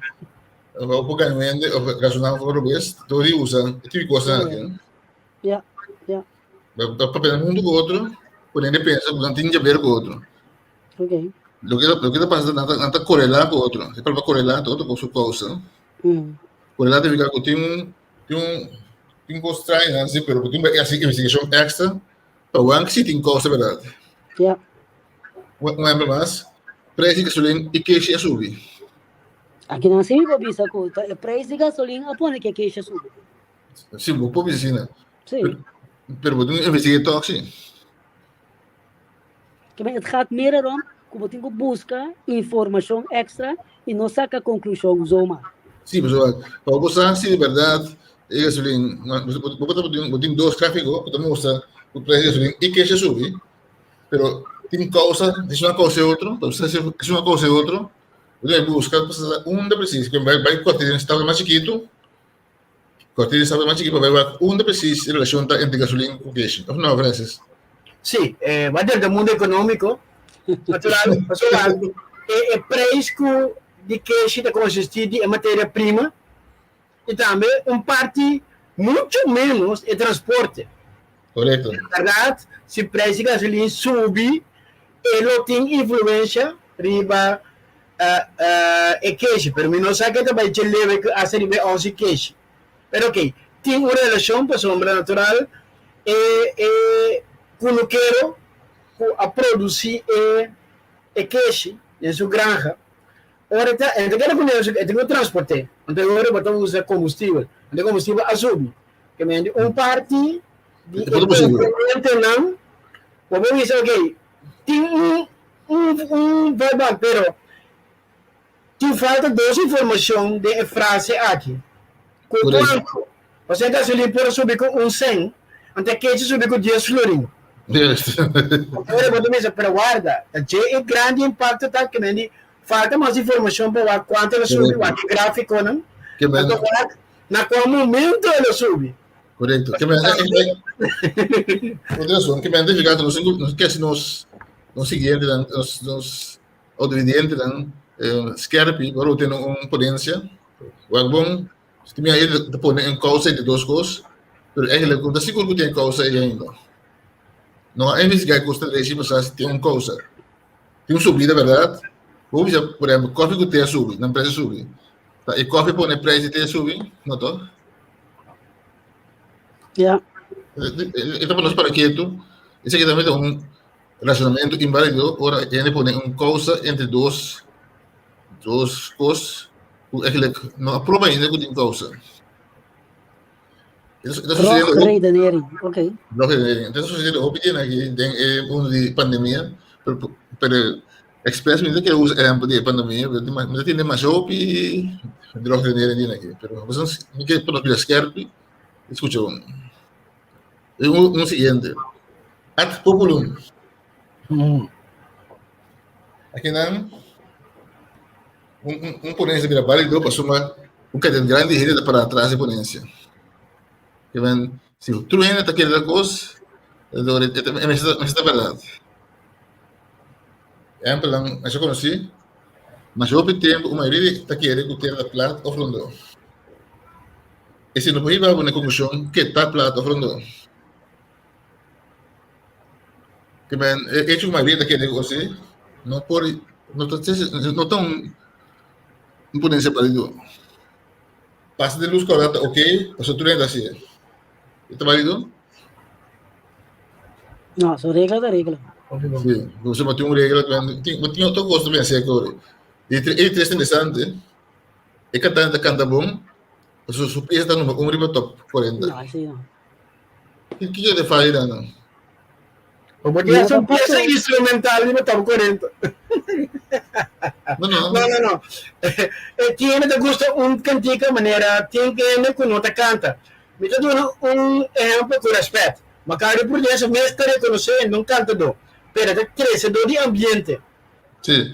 pa bo por gana hende of rasoná un poco robes, dor di usa e tipo di kosnan aki. Ya, ya. Bo ta papia huntu ku otro, ku hende pensa ku nan tin di haber ku otro. Ok. Loke loke ta pasa nan ta nan ta korelá ku otro. E palabra korelá ta otro kos ku kousa. Korelá ta nifiká ku tin un tin un tin kos straño nan si pero ku tin hasi investigashon èkstra pa wak si tin kousa bèrdat. Ya. Un un ehèmpel mas, preis di gasolin i keshi a subi. Aki nan si mi por bisa ku ta e preis di gasolin a pone ku e keshi a subi. Si, bo por bisa asina. Sí. Pero, pero bo tin ku investigá tòg si. Kibé et gaat meer erom ku bo tin ku buska informashon èkstra i no saka konklushon zomaar. Sí, pasobra pa bo sa si di bèrdat e gasolin, bo por ta bo tin dos gráfiko ku ta mustra ku preis di gasolin i kesh a subi, pero tin kousa, si un kousa e otro, pa si un kousa e otro, bo tin ku buska pa sa unda presis, bai bai kuartel den stado mas chikitu Cualkier di sabi mas chikí pa bai wak unda precies e relacion ta entre gasolin cu keshi, of no, Francis? Sí, eh, va dentro mundo económico, natural, pasobra e, e prijs cu di keshi ta consisti di e materia prima y tambe un parti mucho menos e transporte. Correcto. Berdad, si prijs di gasolin subi, e lo tin influencia riba e keshi, pero mi no sa ke ta bai dje lewe ku hasta riba e onsi keshi. Pero ok, tin un relashon pasobra natural e e kunukero ku a produsí e e keshi den su granja, ora e ta e ta keda kuné e tin ku transport'é, anto e ora bo ta usa kombustibel, anto e kombustibel a subi. Ke mende un parti di e komponentenan bo por bisa ok tin un Un un verbal, pero tin falta dos informacion den e frase aki. Cu cuanto? Pasobra e gasolin por a subi cu un cent, anto e kechi subi cu dies florin. Ora bo ta bisa, pero warda, ta dje e grandi impacto ta ke men di falta mas informacion pa wak cuanto el a subi, wak e graficonan, anto wak na cua momento el a subi. Correcto. Ke men, ke men identifica nos nos ke nos nos siguiente dan nos nos audiente dan eh, skerpi ora tiene un ponencia. Wak bon, si mi ahí te pone en causa de dos cosas, pero eigenlijk no ta sigur ku tin causa ahí ainda. No a investigar kosta de pa si tin un causa. Tin un subida, verdad? Bo bisa, por ejemplo, koffie ku te subi, nan precio subi. Ta e koffie pone prijs di te subi, no to? Ja. E ta pa nos para ketu. Esaki tambe ta un razonamiento inválido ora hende pone un causa entre dos dos cos ku eigenlijk no a proba ainda ku tin causa. Eso ta sucediendo hopi- Drogredenering, oké. Drogredenering. Eta sucediendo hopi dia aki den e mundo di pandemia, pero pero Express mi ta kere usa ehempel di e pandemia, pero mi ta tende masha hopi drogredenering den aki. Pero mi ke pa nos bira skerpi i skucha un. E un un siguiente. Ad populum. Akinan un un un ponencia bira válido pasobra un cantidad grandi di hende ta para atras di ponencia. Ke men si tur hende ta kere tal kos, e mester ta bèrdat. Ehempelnan masha konosí, Masha hopi tempu un mayoria ta kere ku tera ta plat òf rondó. Esei no por hiba bo na e konklushon ke ta plat òf rondó. Ke men e echo ku mayoria ta kere ku así no por no ta no ta un un ponencia balido. Pasa di lus kòrda ta oke pasobra tur hende ta hasié. E ta balido? No, so regla ta regla. Sí, bo se tin un regla, tin, bo tin otro cosa también seco. E e tres interesante. E cantante canta bon, su su pieza ta número 1 riba top 40. No, sí, no. Ki ki te falla no? Bo tin hasta un pieza instrumental riba top 40. No, no. No, no, no. E tiene te gusta un cantica manera tin hende ku no ta canta. Mi ta duna un ehempel ku rèspèt. Macario Prudencio mes ta rekonosé e no un kantadó. Pero ta trese dor di ambiente. Sí.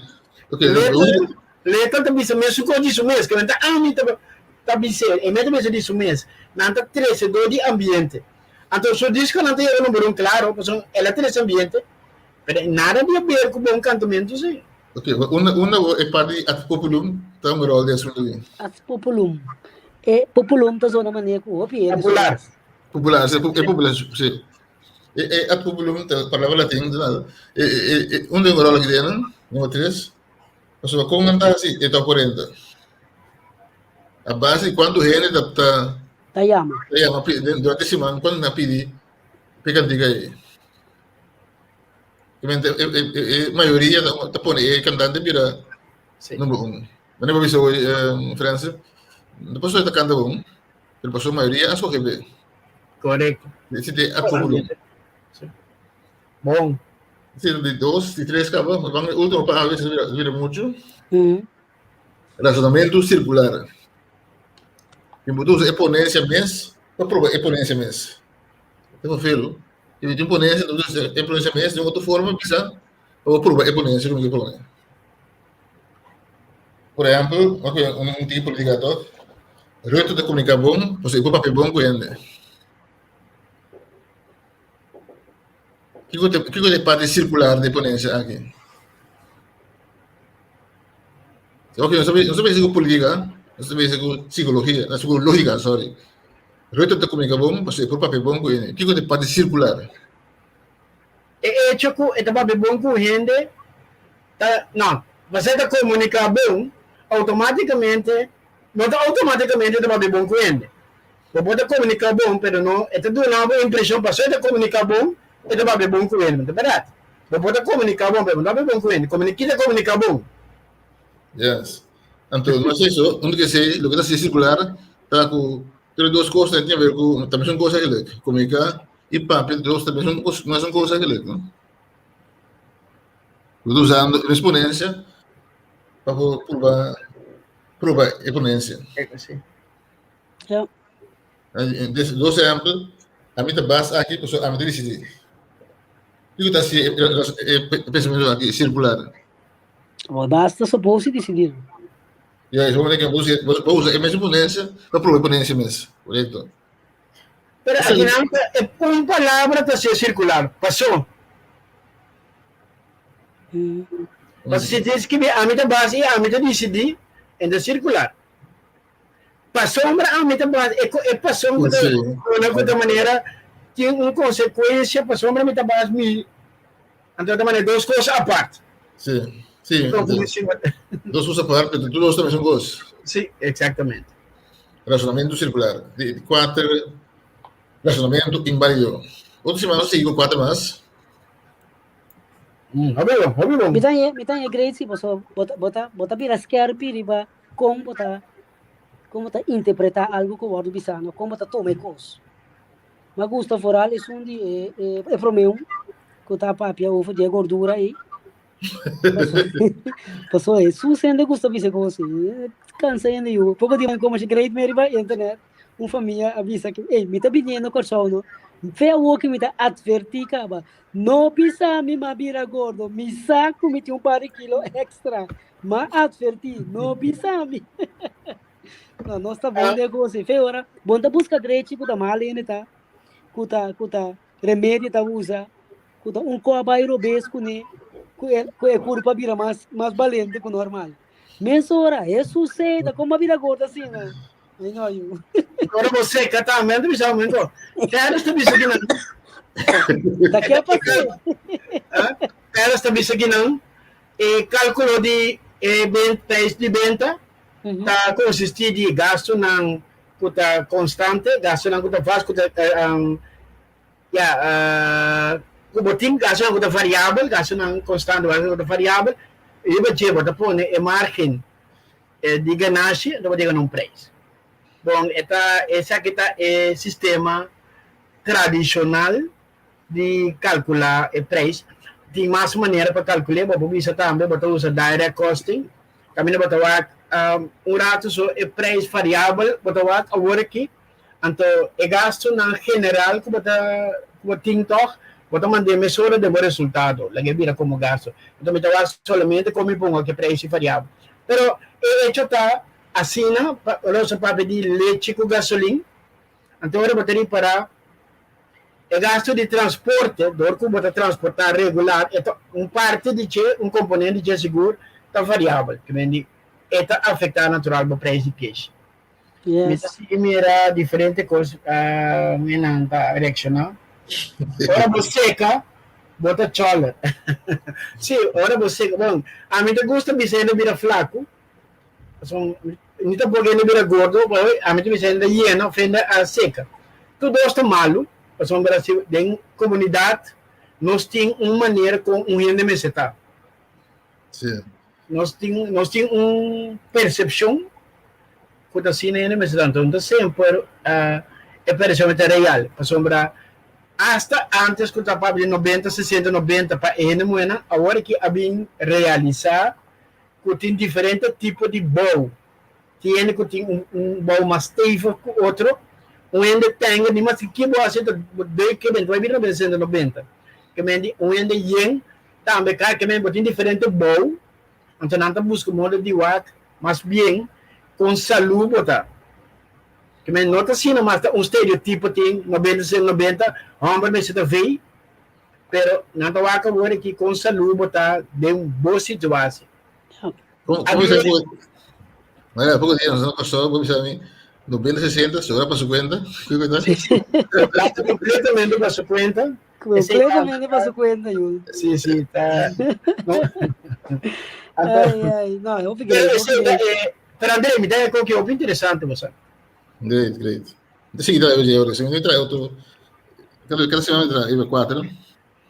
Ok. Letter, letter ta bisa mesun kos di su mes, ke men ta ami ta ta bis'é, e mes ta bisa di su mes. Nan ta trese dor di ambiente. Anto su diskonan ta yega number un, klaro, pasobra el a trese ambiente, pero nada di haber ku bon kantamentu sí. Ok, unda unda e parti di ad populum ta un rol den asuntu aki? Ad populum. E populum ta zona manera ku hopi hende Popular. Popular, sí, e popular, sí. E e ad populum ta palabra latin, e e e unda un rol aki den? Number tres. Pasobra kon nan ta hasi e top 40? A base di kuantu hende ta ta Ta yama. Ta yama durante siman kuantu nan a pidi p'e kantika ei. E e e mayoria ta ta pone e kantante bira number un. Manera bo bisa hoy Francis, no pasobra e ta kanta bon, pero pasobra mayoria a skohe p'e. Korekto. Esei ta e akumulo. Bon. Esei ta di dos, di tres kaba, nos ban e ultimo pa awe, esei ta bira muchu. Rasonamentu sirkular. Tin bo ta usa e ponensia mes pa proba e ponensia mes. E verveel. Tin tin ponensia, ta usa e ponensia mes den otro forma bisa pa bo proba e ponensia ku mi ke pone. Por ehèmpel, un un tiki polítika tòg, Rutte ta komuniká bon, pasobra e por papia bon ku hende. Kiko ta kiko ta e parti sirkular di e ponensia aki? Ok, nos ta nos ta bisa ku polítika, nos ta bisa ku psikologia, ku lógika, sorry. Rutte ta komunika bon, pasobra e por papia bon ku hende. Kiko ta e parti sirkular? E echo ku e ta papia bon ku hende ta, no, pasobra e ta komuniká bon, outomátikamente, no ta outomátikamente e ta papia bon ku hende. Bo por ta komuniká bon, pero no, e ta duna bo impreshon pasobra e ta komuniká bon, e ta papia bon ku hende. Ta bèrdat. Bo por ta komuniká bon, pero bo no ta papia bon ku hende. Komunikí ta komuniká bon. Yes. Anto, no es eso, unda ke esei, loke ta sirkular ta ku tur e dos kosnan tin haber ku ta mesun kos eigenlijk. Komuniká i papia dos ta mesun kos, mesun kos eigenlijk, no? Bo ta usando e mes ponensia pa por prueba prueba e ponensia. Sí. Ja. Des dos ehempel, ami ta bas aki pasobra ami ta disidí. Kiko ta hasi e pensamentu aki sirkular? Bo basta suppose disidí. Ja, es momento que bo usa e mesun ponencia pa proba e ponencia mes. Korekto. Pero akinan ta e un palabra ta ser sirkular, pasó. Paso si tin skibi ami ta bas i ami ta disidí, e ta sirkular. Pasobra ami ta bas, e e pason ku ta duna ku ta manera tin un konsekuensia pasobra mi ta bas mi, anto ta manera dos kos apart. Sí, sí. Dos kos apart, pero tur dos ta mesun kos. Sí, eksaktamente. Rasonamentu sirkular. Di kuater rasonamentu inbálido. Otro siman nos sigui ku kuater mas. Hopi bon, hopi bon. Mi ta haña, mi ta haña great si pasobra bo ta, bo ta, bo ta bira skèrpi riba kon bo ta kon bo ta interpretá algu ku wòrdu bisá no, kon bo ta tuma e kos. Mi a gusta foral esun di e e e promé un ku ta papia over di e gordura ei. Pasobra Hesus hende gusta bisa kos ei, kansa hende yu. Poko di komo great mi riba internet un famia a bisa ku ey mi ta biniendo Kòrsou no, fe awor ku mi ta atvertí kaba, no bisa mi m'a bira gordo, mi sa ku mi tin un par di kilo èkstra. M'a atvertí, no bisa mi. No, nos ta bon den kos ei. Fe ora, bon ta buska drechi ku ta mal hende ta, ku ta, ku ta remedio ta usa, ku ta un kò bai robes kuné, ku e, ku e kurpa bira mas, mas balente ku normal. Mesora, Hesus sei ta kon a bira gordo asina. Ai no, yu. Ora bo seka tambe, anto bisa un momento. Carlos ta bisa kinan. Ta ke pasé? Carlos ta bisa kinan. E kalkulo di e prijs di benta ta konsistí di gastunan ku ta konstante, gastunan ku ta vast, ku ta ya ku bo tin gastunan ku ta variabel, gastunan konstante, gastunan ku ta variabel, riba dje bo ta pone e margen di ganashi, anto bo ta yega na un prijs. Bon, e ta esaki ta e sistema tradishonal di kalkulá e preis. Tin mas manera pa kalkul'é, bo por bisa tambe bo ta usa direct costing, kaminda bo ta wak un ratu so e preis variabel bo ta wak awor aki, anto e gastunan general ku bo ta ku bo tin tòg. Bo ta mand'é mesora den bo resultado, lag'é bira komo gasto. Anto mi ta wak solamente kon mi pongo ku e preis variabel. Pero e echo ta asina, ora nos a papia di lechi ku gasolin, anto ora bo ta ripará e gasto di transporte, dor ku bo ta transportá regular, e ta un parti di dje, un komponente di dje sigur ta variabel, ke men di e ta afektá natural bo preis di peshi. Mi ta sigui mira diferente kos mi nan ta reakshoná. Ora bo seka, bo ta chòler. Sí, ora bo seka, bon, ami ta gusta bisa hende bira flaku, pasobra mi ta por hende bira gordo, pero ami ta bisa hende yena òf hende a seka. Tur dos ta malu, pasobra si den komunidat nos tin un manera kon un hende mester ta. Sí. Nos tin, nos tin un persepshon ku ta asina hende mester ta. Anto no ta semper e persepshon ta real. Pasobra asta antes ku ta papia di nobenta, sesenta, nobenta pa e hende muhénan, awor aki a bin realisá ku tin diferente tipo di bou. Tin hende ku tin un un bou mas stevig ku otro. Un hende tenga di mas ki bo hasi ta dei ke benta, bai bira nobenta, sesenta, nobenta. Ke men di un hende yen Tambe ka ke men bo tin diferente bou, anto nan ta buska moda di wak mas bien kon salú bo ta. Ke men no ta asina mas ta un stereotipo tin nobenta sesenta nobenta hòmber mester ta vei, pero nan ta wak awor aki kon salú bo ta den bo situasi. Kon kon bisa ku Mira, poko dia nos na Kòrsou bo bisa mi nobenta sesenta sobra pa su kuenta. Kiko ta? Plata kompletamente pa su kuenta. Completamente pa su cuenta, Jul. Sí, sí, ta. No. Ay, ay, no, hopi Pero, great, ese, hopi great. pero André, mi ta con que hopi interesante, bo sa. Great, great. Te sigui trae oye, ahora. Si mi trae otro. Cada, cada semana mi trae cuatro.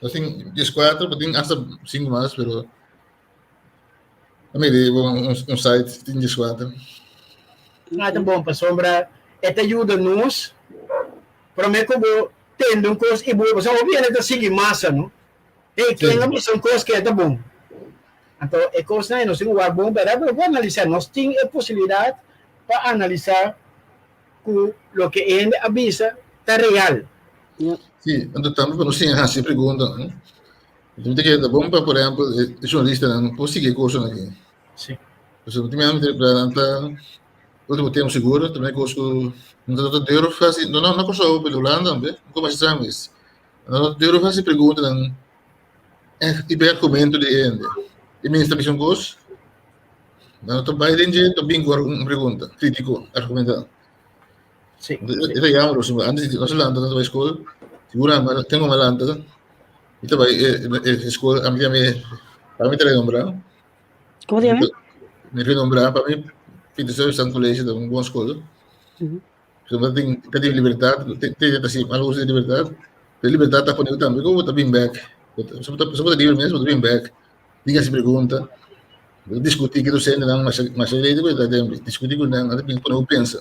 Assim, diez cuatro, pero tin hasta cinco más, pero. A mi di un, un, un site tin diez cuatro. Ah, ta bon, pasobra e ta yuda nos. Promé ku bo tende un kos i bo, pasobra hopi hende ta sigui masa, no? Hey, ken a bisa un kos ku e ta bon? Anto e kosnan ei nos tin ku wak bon bèrdat, pero por analisá, nos tin e posibilidat pa analisá ku loke e hende a bisa ta real. Sí, anto tambe pa nos siña hasi e pregunta, no? Mi ta kere ta bon pa, por ehèmpel, e journalistanan por sigui e kursonan aki. Sí. Pasobra mi ta nan ta Ultimo tempo seguro tambe cos cu no ta durf haci, no no Kòrsou pero Hulanda tambe, no como haci mes. No ta durf haci preguntanan echt riba e argumento di e hende. E minister bisa un cos, nan no ta bay den dje, ta bin cu un pregunta critico, argumental. Sí. E ta jammer pasobra antes di nos lanta nos ta bay school, seguro tengo mi a lanta, mi ta bay e school, ami mi ta renombra. Como te llama? Mi renombrá pa mi Peter Stuyvesant College ta un bon skol. So, tin, tin libertad, tin, tin así, algo de libertad. Pero libertad ta pone tambe como ta bin back. So ta so ta libre mes, ta bin back. Diga si pregunta. Discutir que docente nan mas mas lei ko ta tem discutir ku nan, ata bin pone u pensa.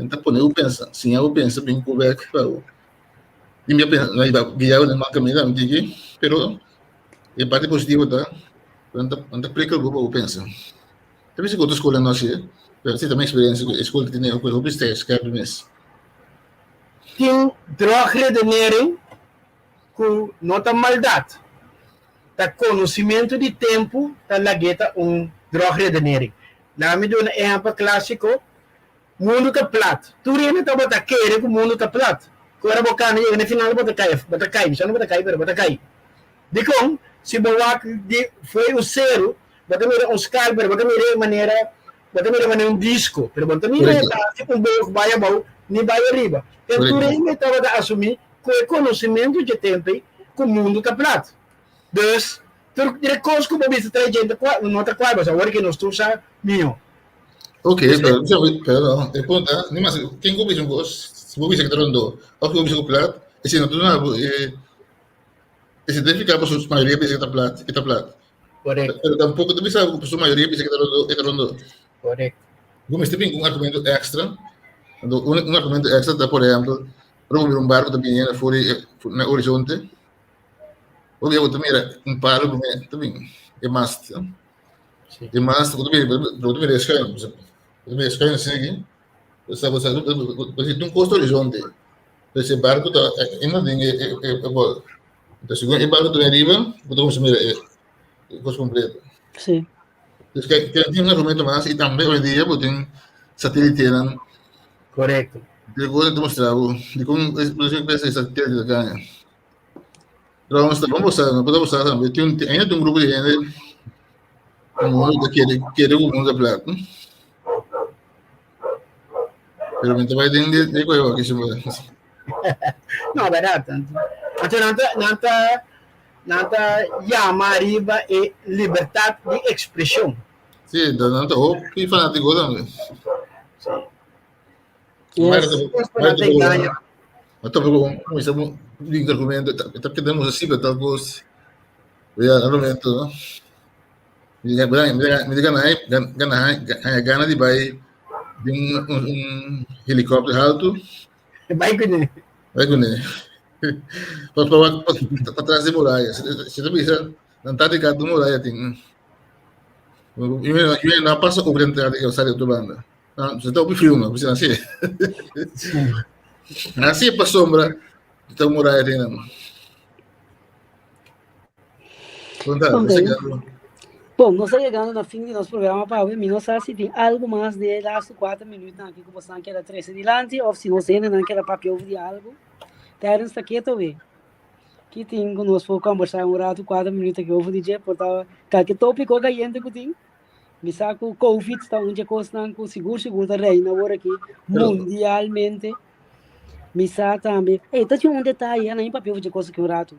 Ta pone u pensa, siña u pensa bin ku back pa u. Di mi pensa, na iba guia u man camina, mi digi, pero E parti positivo ta, nan ta, nan ta prikkel bo pa bo pensa. Ta bisa ku otro skolnan no hasié, pero si ta mi eksperensia ku e skol ta tene hopi hopi skerp mes. Tin drogredenering ku no ta maldat, ta konosimentu di tempu ta lag'é ta un drogredenering. Laga mi duna ehèmpel klásiko, mundu ta plat. Tur hende tabata kere ku mundu ta plat. Ku ora bo kana yega na final bo ta kai, bo ta kai, bisa no bo ta kai pero bo ta kai. Dikon? Si bo wak di fo'i un seru, bo ta mira un skal pero bo ta mira e manera, bo ta mira manera un disko, pero bo no ta mira e ta hasi un boog bai abou ni bai ariba. Pero tur hende tabata asumí ku e konosimentu dje tempu ei ku mundu ta plat. Dus, tur kos ku bo bisa trae djente no ta kuadra, pasobra awor ke nos tur sa mihó. Ok, pero, pero no, e punto, ni mas, ken ku bisa un kos, si bo bisa ku ta rondó, òf ku bo bisa ku plat, esei no ta duna bo e, e signifiká pasobra su mayoria bisa ku ta plat, e ta plat. Korekto. Pero tampoko ta bisa ku su mayoria bisa ku ta rondó, e ta rondó. Korekto. Bo mester bin ku un argumento èkstra, anto un, un argumento èkstra ta, por ehèmpel, ora bo mira un barku ta bini na for di, na horizonte, bo bo ta mira un palu promé ta bin, e mast. Sí. E mast, bo ta mira, bo ta mira e schuim, bo ta mira e schuim asina aki, bo sa, bo sa, bo si tin un kosta horizonte, pues e barku ta ainda den e, e, e bol. Entonces, segun e barco ta riba, bo ta mira e cos completo. Sí. Dus kijk, tin un argumento mas y tambe hoy en dia bo tin satelitenan. Correcto. De cosas te mostra bo, di con es satélite caña. Pero vamos, vamos a no podemos usar tambe. Tin un, ainda tin un grupo di hende e mundo que quiere, quiere un mundo plata. Pero mi ta bai den de, de cueva aquí se puede. No, verdad. Anto nan ta, nan ta, nan ta yama riba e libertad di expresión. Sí, nan ta hopi fanático tambe. Sí. Yes. Maar te engaña. Maar toch gewoon, como is die argumento, dat quedamos así, pero tal cosa. Ja, argumento, no? Mi gana, gana, gana, gana di bai di un, un, un helikòpter haltu. Bai kuné. Bai kuné. Pa, pa, pa, pa tras di muraya. Si ta bisa, Antártica tu muraya tin. I no pasa over Antártica o sali otro banda. Se ta hopi friu no, bisa así. Así pa sombra, ta muraya tin nan. Okay. Bom, nós estamos chegando no fim de nosso programa, Pablo. Mi não sabe se tem algo mais de laatste 4 minutos aqui que você não quer trazer adiante, ou se você ainda não quer papiar de algo. Tijdens de keto we. Que tem conosco conversar um rato, 4 minutos aqui over DJ, porta qualquer tópico que a gente que tem. Mi sa ku Covid ta un dje kosnan ku sigur sigur ta reina awor aki mundialmente. Mi sa tambe, ey, ta tin un detaye, a nan papia over dje kos aki un ratu.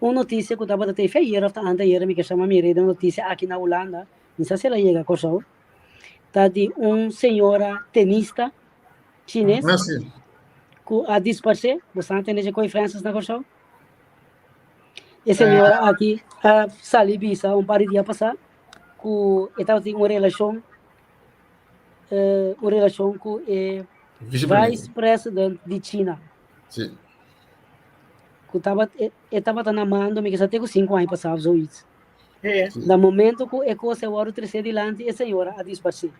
Un notisia ku tabata te ayer of ta anteayer mi ke shama mi rei den notisia aki na Hulanda, mi sa si el a yega Kòrsou, ta di un señora tenista chines Ah, sí. ku a disparsé. Bo sa tende dje koi Francis na Kòrsou? E señora aki a sali bisa un par di dia pasá ku e tabatin un relashon un relashon ku e vice president di China. Sí. Ku tabat e tabata na mando mi kisa te ku 5 aña pasá of zoiets. Na momento ku e kos a wòrdu tresé dilanti e señora a disparsé.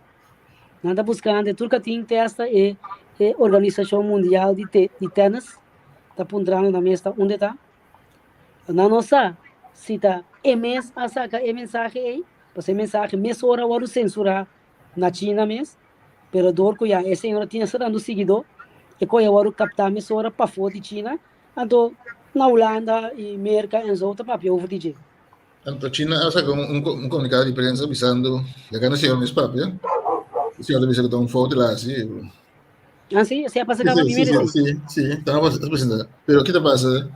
Nan ta buskando tur katin te hasta e e organisashon mundial di te di tennis ta puntrando nan mes ta unda e ta. Nan no sa si ta e mes a saka e mensahe ei, pasobra e mensahe mesora a wòrdu sensurá na China mes, pero dor ku ya e señora tin esta tantu siguidó, e koe a wòrdu kaptá mesora pafó di China, anto na Hulanda i Merka enzo ta papia over di dje. Anto China a saka un un komunikado di prensa bisando, ya no señor mes papia, e señor ta bisa ku ta un fout el a hasi. Ah, sí, se ha pasado sí, sí, sí, sí, sí, estaba presentando. Pero ¿qué te pasa?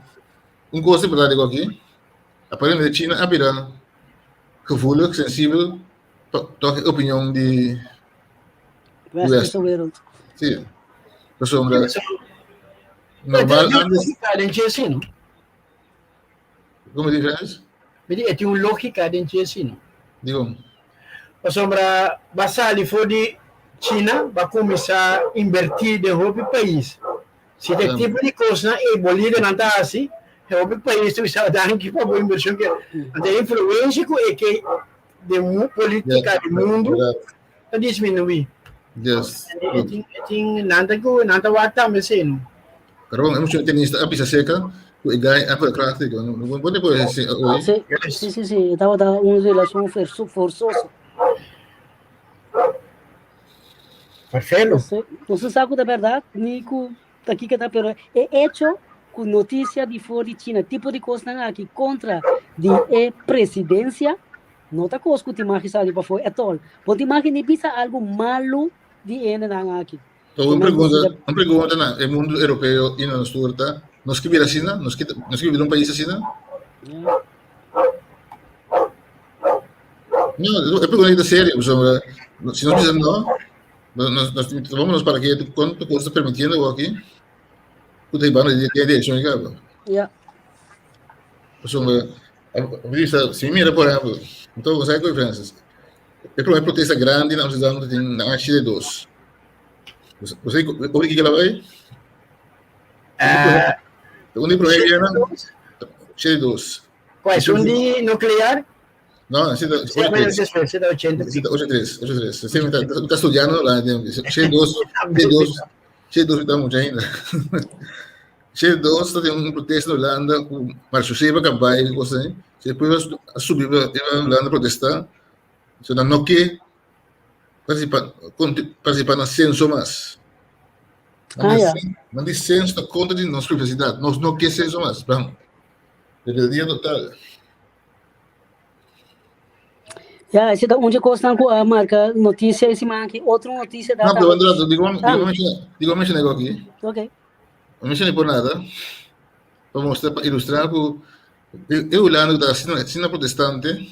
Un cosa importante aquí, aparentemente China ha bira gevoelig, sensibel, toch opinion di Westerse wereld. Sí. Pasobra normal antes. Den dje no? Como di Frans? Mi di, e tin un lógica den dje si, no? Digo. Pasobra ba sali for di China, ba kuminsá invertí den hopi pais. Si ta e tipo di kosnan ei bo lidernan ta hasi, e hopi pais ta bisa danki pa bo invershon ke. Anto e influensia ku e ke den polítika di mundu ta disminuí. Yes. E tin, e tin, nan ta ku, nan ta wak tambe esei, no? Carón, e mucho tenista a bisa seca ku e guy a verkracht. No pone por ese hoy. Sí, sí, sí, sí, tabata un relacion forzoso. Marcelo. No se sa ku ta berdad ni ku ta kiko ta, pero e hecho ku noticia di for di China, tipo di kosnan aki kontra di e presidencia, no ta kos ku tin mag sali pafó at all. Bo tin mag ni bisa algu malu di e hendenan aki. So, un pregunta, un pregunta na e mundo europeo y na nos tur ta, nos ke bira asina? Nos ke, nos ke biba den un pais asina? No, e pregunta ta serio, pasobra si nos bisa no, nos, nos, nos, nos para ke cuanto cosa permitiendo aki, ku ta hibando den direccion ei. Ja. Pasobra, si mi mira por ehempel, mi ta ku Francis, e prome protesta grandi na Amsterdam ta tin na Chile 2. Você obi kiko la bai? Un di prome viena Chile 2. Qual é? Um di nuclear? No, sí, 83. 83, 83. Sí, está, está estudiando la Chile 2, Chile 2, Chile 2 está mucho ainda. Shete 2 ta tin un protesta na Hulanda ku Marchusee pa kabai i kos así. Si e pueblo a subi pa Hulanda protestá, so nan no ke partisipá partisipá na senso mas. Nan di nan di senso ta kontra di nos privasidat. Nos no ke senso mas. Bam. Rebeldia total. Ya, ese ta un dje kosnan ku a marka notisia e siman aki. Otro notisia ta. No, pero Andrés, digo, digo, digo mencioné aquí. Ok. No mencioné por nada. Pa mostrar, pa ilustrar ku e Hulanda ta asina, asina protestante,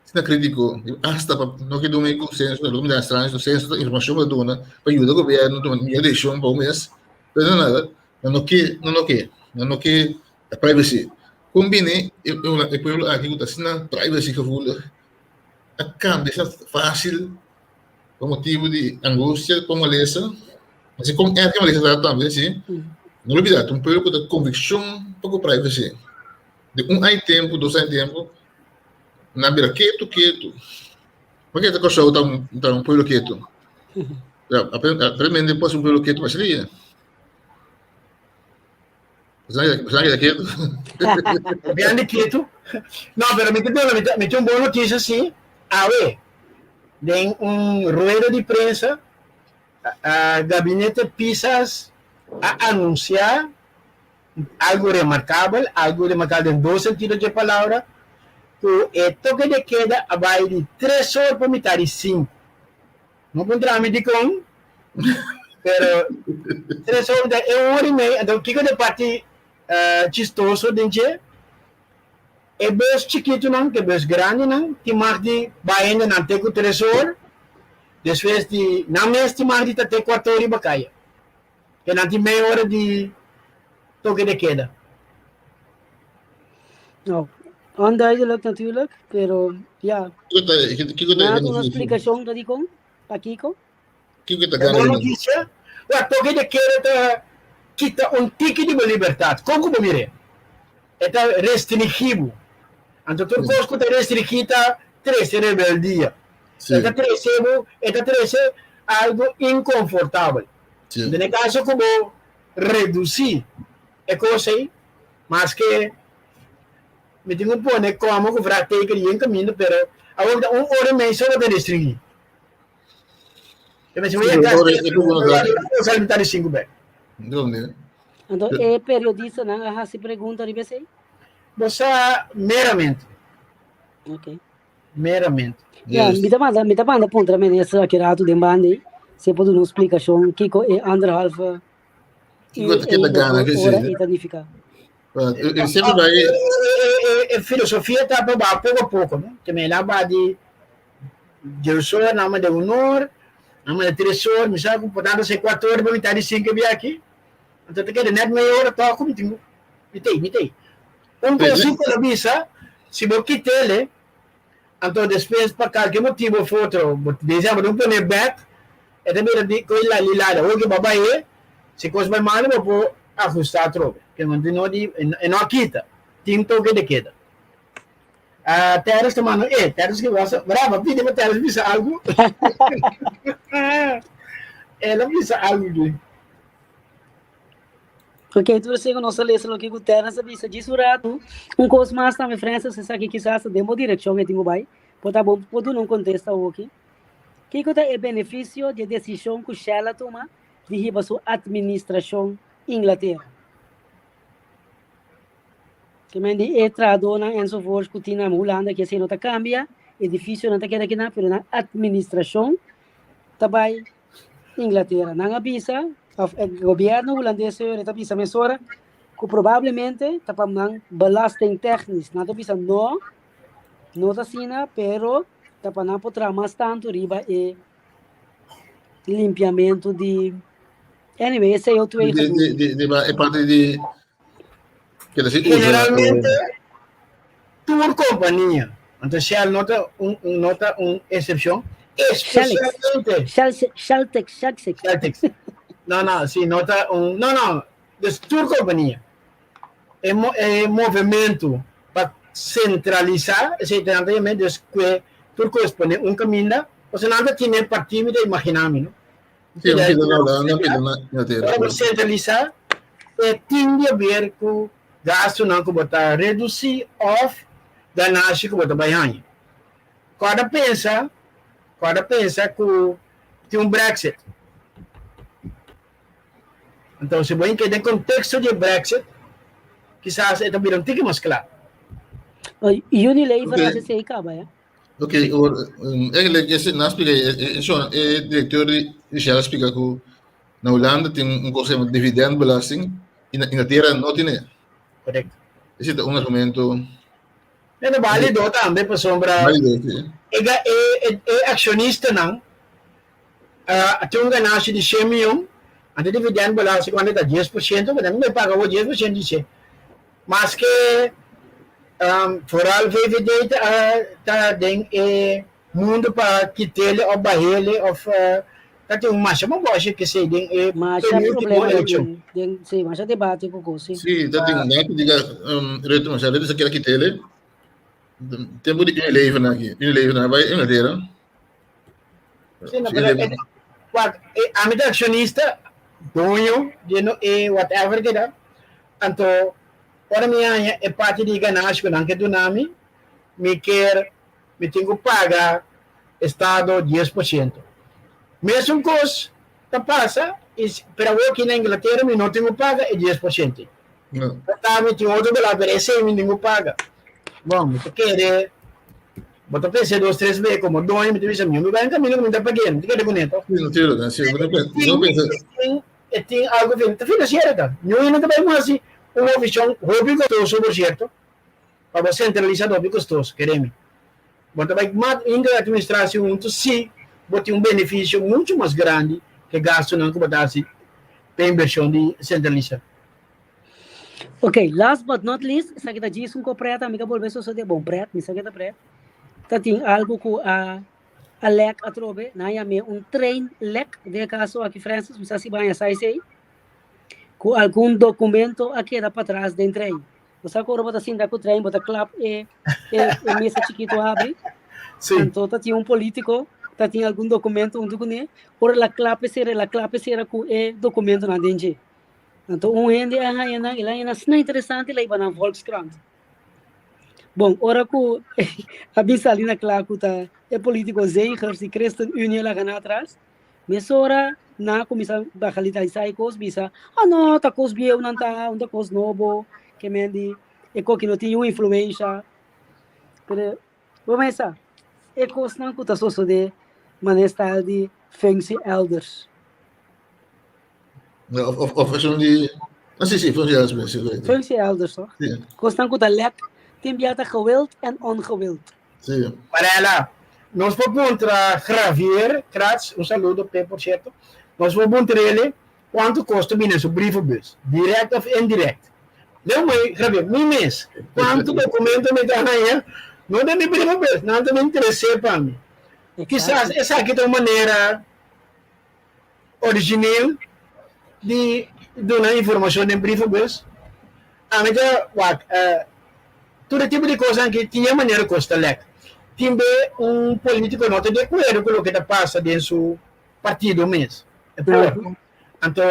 asina crítico, hasta pa no ke duna e consenso, lo mi da extraño, censo ta informacion pa duna, pa yuda gobierno tuma mihor decision pa un mes, pero no nada, nan no ke, nan no ke, nan no ke privacy. Kon bini e pueblo aki ku ta asina privacy gevoelig a kambia asina fásil pa motibu di angustia pa malesa? Así kon erg e malesa ta tambe si. No lubida ta un pueblo ku ta konvikshon pa ku privacy. Di un aña tempu, dos aña tempu nan bira ketu ketu. Paske ta Kòrsou ta un pueblo ketu? Aparentemente por ser un pueblo ketu masha dia. Pensaba que quieto. Grande quieto. No, pero mi te digo, mi te, mi te un buena noticia, sí. A ver, den un rueda de prensa, a, a gabinete Pisas a anunciar algo remarcable, algo remarcable en dos sentidos de palabra, que e toque de queda a vai de 3 horas para mitad de 5. No puntra mi dikon, pero 3 ora e ora i mei. Anto kiko de parti chistoso den dje? E bus chikitunan ku e bus grandinan tin mag di bai hende nan te ku 3 or, despues di nan mes tin mag di ta te 4 or riba kaya, ke nan tin mei ora di toke de keda. Nou, onduidelijk natuurlijk, pero ja. Kiko ta Nada una splikashon ta dikon? Pakiko? Kiko ta E bon notisia, wa toke de keda ta kita un tiki di bo libertat. Kon ku bo mir'é? E ta restringí bo. Anto tur kos ku ta restringí ta trese rebeldia. E ta trese bo, e ta trese algu inkonfortabel. Den e kaso ku bo redusí e kos ei, maske mi tin ku pone kòmo ku vraagteken yen kaminda, pero awor ta un ora i mei so bo ta restringí. E mester wea gas sali mitad di sinku bek. Anto e periodistanan a hasi pregunta riba esei? Bo sa meramente. Ok. Meramente. Ja, mi ta manda, mi ta manda puntra minister aki rato den banda ei, si e por duna un splikashon kiko e anderhalve Kiko ta keda gana ke ora ei ta nifiká. E sempre bai. E filosofia ta pa ba poko a poko, no? Ke me la ba di 10 or, nan de 1 or, nan de 3 or, mi sa ku por tanto se 4 or pa mitad di 5 bia aki. Anto ta keda net mei ora tòg ku mi tin ku mi tei, mi tei. Un kos si ku lo bisa, si bo kit'el, anto despues pa kalke motibu of otro bo ta desi bo tin pone bek, e ta bira di koe lali lali. Awor ke bo a bai, si kos bai malu bo por ahusta atrobe. Ke no di e no a kita, tin toke de keda. Terence ta manda, e Terence ke wasa, brava, pidi pa Terence bisa algu. El a bisa algu di. Ok, tur esei ku nos a lesa loke ku Terence a bisa djis un ratu. Un kos mas tambe, Francis, esaki kisas ta den bo direkshon e tin ku bai. Por ta bo por duna un kontesta awoki. Kiko ta e benefisio di e desishon ku Shell a tuma di hiba su atministrashon Inglatera? Ke men di e trahadónan enzovoorts ku tin na Hulanda ke esei no ta kambia, edifisionan ta keda kinan, pero nan atministrashon ta bai Inglatera. Nan a bisa, of e gobierno hulandes señor ta bisa mesora, ku probablemente ta pa nan belastingtechnisch. Nan ta bisa no, no ta asina, pero ta pa nan por traha mas tantu riba e limpiamentu di, anyway, e CO2 Di, di, di, di, e parte di, Generalmente tur kompania, anto Shell no ta un no ta un eksepshon, espesialmente Shell Shelltex Shelltex Shelltex. No, no, si no ta un no no, dus tur kompania e e movementu pa sentralisá esei ta nan ta yam'é, dus kue tur kos pone un kaminda, pasobra nan ta tene partí mi ta imaginá mi no. Sí, no, no, no, no, no, Ora bo sentralisá. E tin di haber ku gastunan ku bo ta redusí òf ganashi ku bo ta bai haña. Kòrda pensa, kòrda pensa ku tin un Brexit. Anto si bo hinka den konteksto di e Brexit, kisas e ta bira un tiki mas kla. Unilever a hasi esei kaba ya. Ok, or, eigenlijk ese na splika e e e direkteur di Shell a splika ku na Hulanda tin un kos yama dividendbelasting i na Inglatera no tine. Correcto. Ese ta un argumento. E ta válido tambe pasobra Válido, sí. e e e e accionistanan uh, tin un ganashi di 100 miyon, anto dividendbelasting cuando ta 10%, pero nan paga bo 10% di 100. Maske um, vooral VVD ta, ta den e mundu pa kit'ele of bah'ele of uh, ta tin un masha maboshi ke sei den e Masha penúltimo problema elekshon. den, den, sí, masha debate ku kos, sí. Sí, ta tin un diga um, reto masha reto sa kera kit'ele. Tempo di Unilever na aki. Unilever na bai Inglaterra. Sí, no, pero e, wak, e, ami ta akshonista, doño, di no, e whatever ke da. Anto, ora mi haña e parti di ganashi ku nan ke duna mi, mi ker mi tin ku paga estado 10%. Mesun kos ta pasa, is, pero awor aki na Inglatera mi no tin ku paga e 10%. No. Ta mi tin otro belasting, pero esei mi tin ku paga. Bon, mi ta kere, bo ta pensa dos, tres be komo doño, mi ta bisa mi, mi bai un kamino ku mi ta pag'é, mi ta kere kuné to. Sí, natuurlijk, sí, bo ta pensa, bo pensa. E tin algo ta finansiero ta. Niun hende ta bai hasi un ofishon hopi kostoso, por sierto. Pa bo sentralisa ta hopi kostoso, kere mi. Bo ta bai mat inga e administracion hunto si bo tin un beneficio mucho mas grandi ke gastonan ku bo ta hasi pa e inversion di sentralisa. Ok, last but not least, esaki ta djis un ko pret, ami ka bolbe sosode, bon pret, mi sa ke ta pret, ta tin algo ku a a lek atrobe, nan yam'é un train lek, den e kaso aki Francis, mi sa si bo haña sa esei, ku algun dokumento a keda patras den trein. Bo sa ku ora bo ta sinta ku trein bo ta klap e e e mesa chikitu habri, Sí. anto ta tin un polítiko ta tin algun dokumento huntu kuné, ora el a klap e sera el a klap e sera ku e dokumentonan den dje. Anto un hende a haña nan, el a haña nan asina interesante el a hiba nan Volkskrant. Bon, ora ku a bin sali na kla ku ta e polítiko Zegers di ChristenUnie a laga nan atras, Mesora nan a kuminsá bagalitalisá e kos, bisa, Ah no, ta kos bieu nan ta, un ta kos nobo, ke men di e koki no tin niun influensha. Pero bo mesa, e kosnan ku ta sosodé manera style di functie elders. Of, of, of esun di, ah, sí, sí, functie elders, sí, sí. Functie elders, toch? Sí. Kosnan ku ta lek, tin bia ta gewild en ongewild. Sí. Marela, nos por puntra Javier Kratz, un saludo p'e por cierto, nos por puntr'ele cuanto costo bini na su brievenbus, direct of indirect. Leu mi, Javier, mi mes, cuanto documento mi ta haña, no den mi brievenbus, nan ta bin trece pa mi. Kisas esaki ta un manera origineel di duna informacion den brievenbus. Ami ta wak tur e tipo di cosnan aki tin e manera cos ta lek. Tin be un politico no ta di acuerdo cu loke ta pasa den su partido mes. E por. Anto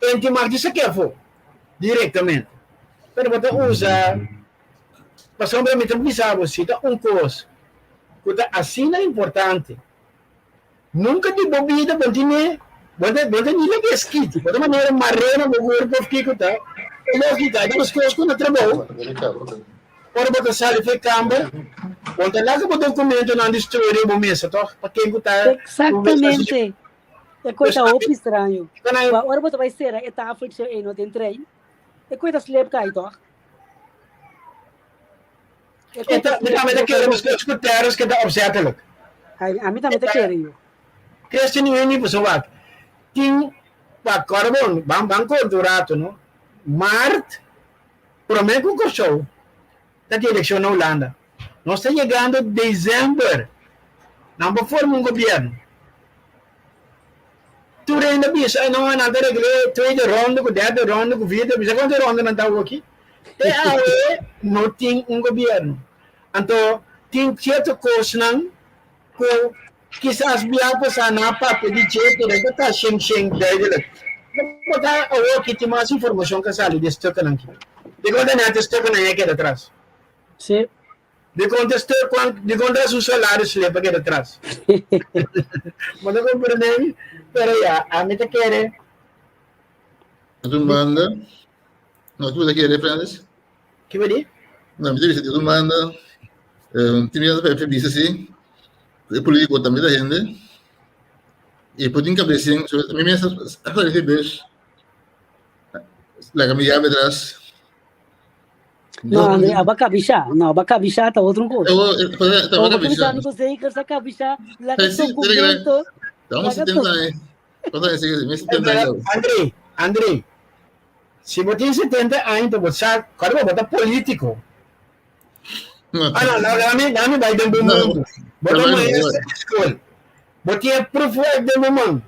en tin mag di saque afo directamente. Pero bo ta usa pasobra mi ta bisa bo si ta un cos cu ta asina importante. Nunka di bo bida bo tine, bo ta bo ta ni lag'é skit, bo ta manera mar'é na bo kurpo of kiko ta, e logika, e ta meskos ku na trabou, ora bo ta sali for e kamber, bo ta laga bo dokumentonan di stroi riba bo mesa tòg, pa ken ku ta Eksaktamente. E koi ta hopi straño. Pa ora bo ta bai sera e tafeltje ei no den trein, e koi ta slep kai tòg? E ta, mi tambe ta kere meskos ku Terrence ke ta opzettelijk. Ai, ami tambe ta kere yo. ChristenUnie pasobra wak tin wak kòrda bon ban ban konta un ratu no maart promé ku Kòrsou ta tin elekshon na Hulanda nos ta yegando desèmber nan por forma un gobièrnu tur hende a bisa no nan ta regl'é tweede ronde ku derde ronde ku vierde bisa kuantu ronde nan ta awoki te awe no tin un gobièrnu anto tin sierto kosnan ku kisas bia pasá nan a papia di dje pero e ta ta shen shen duidelijk. Bo ta awor ki tin mas informashon ka sali di e stuknan aki. Dikon ta nèt e stuknan ei a keda atras? Sí. Dikon ta stuk kwan dikon ta su salario slip a keda atras? Bo ta komprendé mi? Pero ya, ami ta kere. Na tur banda, no, ki bo ta kere, Francis? Ki bo di? No, mi ta bisa di tur banda, tin bia ta bisa si, e politico tambe ta hende, e por tin cabecen, mi mes a sali bes, laga mi yabe atras. No, André, aba kabisha. No, aba kabisha ta otro kos. Aba kabisha. Aba zeker sa kabisha, laga documento. Damos 70 años. Cuántos años sigue? 70 años. André, André, si bo tin 70 años, bo sa, cuando bo ta político. Ah, no, no, lami, lami bai den bo mundo. Bo ta maestro di school. Bo tin proefwerk den bo man.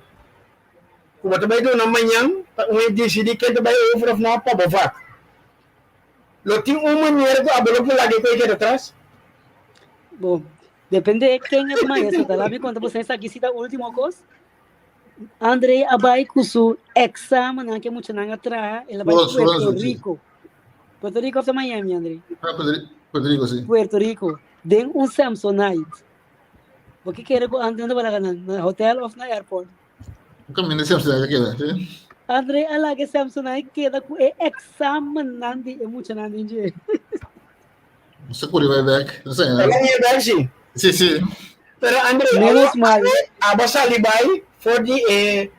Ku bo ta bai duna mañan pa un e disidí ken ta bai over òf no pa bo vak. Lo tin un manera ku abo lo por laga e koe keda atras? Bon, depende e ken e maestro ta. Laat mi konta boso esaki si ta último kos. André a bai ku su eksamennan ku e muchanan a traha, el a bai Puerto Rico. Puerto Rico òf ta Miami, André? Puerto Rico, si. Puerto Rico, den un Samsonite. Bo ke kere ku André no tabata na na hotel òf na airport? Un kaminda Samsonite a keda, sí. André a laga e Samsonite keda ku e eksamennan di e muchanan den dje. No sa kuri bai bèk, no sa El a bai bèk, sí. Sí, sí. Pero André, Menos mal. abo sali bai for di e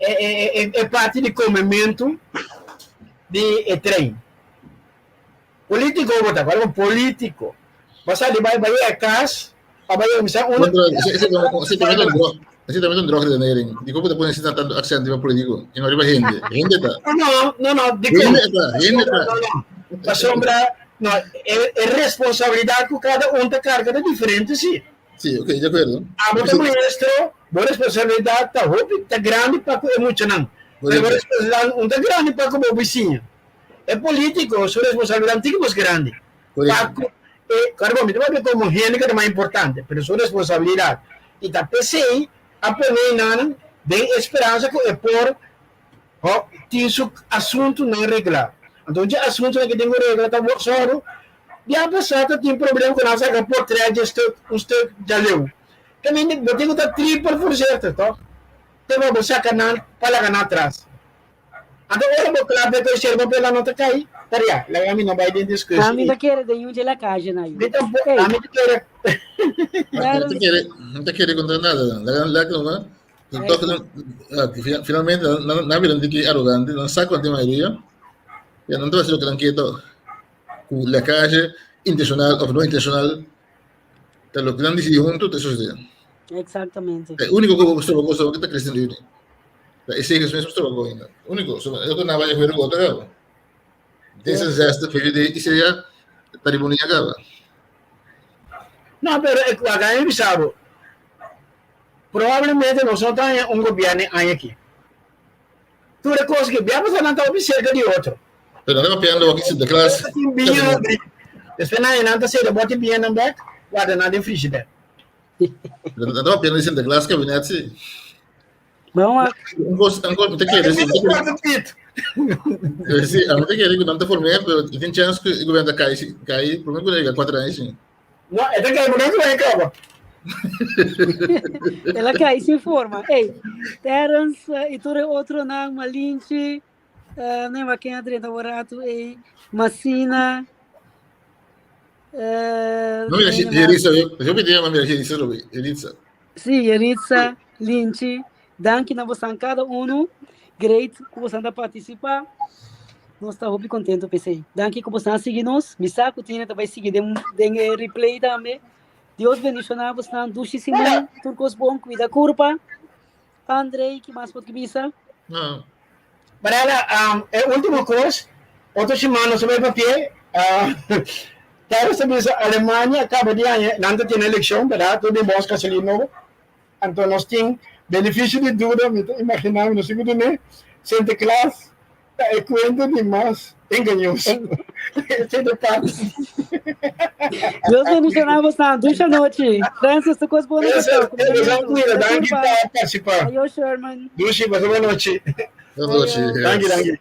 e e e parti di komementu di e trein. Politico bo ta, cual politico. Bo sa di bai bai e cas, pa bai umsa un. Ese también un droga, ese también un droga de nering. Di como te pones tanto accento riba politico y no riba hende. Hende ta. No, no, no, di Hende ta, hende ta. No, no. Pasobra, no, e, e responsabilidad cu cada un ta carga ta diferente, sí. Sí, ok, de acuerdo. Abo ta maestro, bo responsabilidad ta hopi, ta grandi pa cu e muchanan. Pero bo responsabilidad un ta grandi pa cu bo bisiña. E politico su responsabilidad tin mas grandi. Pa cu e, claro, bo, mi ta papia como hende que ta mas importante, pero su responsabilidad. Y ta pesey a pone nan den esperanza cu e por ho, tin su asuntonan regla. Anto, dje asuntonan que tin cu regla ta sòru, bia pasá ta tin problema cu nan saca portret dje stuk, un stuk djaleu. Te mende, bo tin cu ta triple voorzichtig, toch? Te bo saca nan pa laga nan atras. Anto ora bo klap e koe sherba pela no ta kai, pero ya, laga mi no bai den discusie. Ami ta kere den un dje la calle na yu. Mi tampoco, ami ta kere. No ta kere, no ta kere contra nada. Laga laga no va. Toch finalmente nan bira un tiki arrogante, nan sa cu nan tin mayoria. Ya nan ta haci loke nan kier toch. Cu la calle intencional of no intencional, ta loke nan dicidi hunto ta sucede. Exactamente. E unico cu bo stroba cosa ta Christian Unie. Ta esei mes mesmo stroba ko ainda. Unico, so e otro nan bai acuerdo cu otro caba. D66, VVD y CDA ta riba un liña caba. No, pero e wak a bisa bo. Probablemente nos no ta haña un gobierno e aña aki. Tur e kos ke bia pasobra nan ta hopi serka di otro. Pero nan ta papiando aki Sinterklaas. Tin biña habrí. Despues nan nan ta sera bòt e biñanan bèk, warda nan den frishider. Nan ta papiando di Sinterklaas kabinet si. Bon wak. Un kos, un kos, mi ta kere si. Si, ami ta kere ku nan ta form'é, pero tin chèns ku e gobierno ta kai, kai promé ku nan yega kuater aña si. No, e ta kai promé ku nan kaba. El a kai sin forma. Ey, Terence i tur e otronan, Malinchi, nee, maar ken a drenta un ratu ey, Masina, No, mira, Yeritza, yo pidi ma mira Yeritza, Yeritza. Sí, Yeritza, Linchi, danki na bosan kada uno. Great ku bosan ta partisipá. Nos ta hopi kontento p'esei. Danki ku bosan a sigui nos. Mi sa ku Tina ta bai sigui den den e replay tambe. Dios bendishoná bosnan. Dushi siman. Tur kos bon. Kuida kurpa. Andrei, ki mas por ki bisa? No. Mariela, um, e último kos, otro siman nos ta bai papia, uh, Terence ta bisa Alemania kaba di aña, nan ta tene elekshon, bèrdat? Tur den bòs kaselin nobo. Anto nos tin benefisio di duda, mi ta imaginá mi no sigur dun'é, Sinterklaas ta e kuenta di mas engañoso. Esei ta parti. Dios bendishoná bosnan. Dushi anochi. Francis, tur kos bon na Kòrsou. Boso kuida. Danki pa partisipá. Ayo, Sherman. Dushi, pasa bon nochi. Bon nochi. Danki, danki.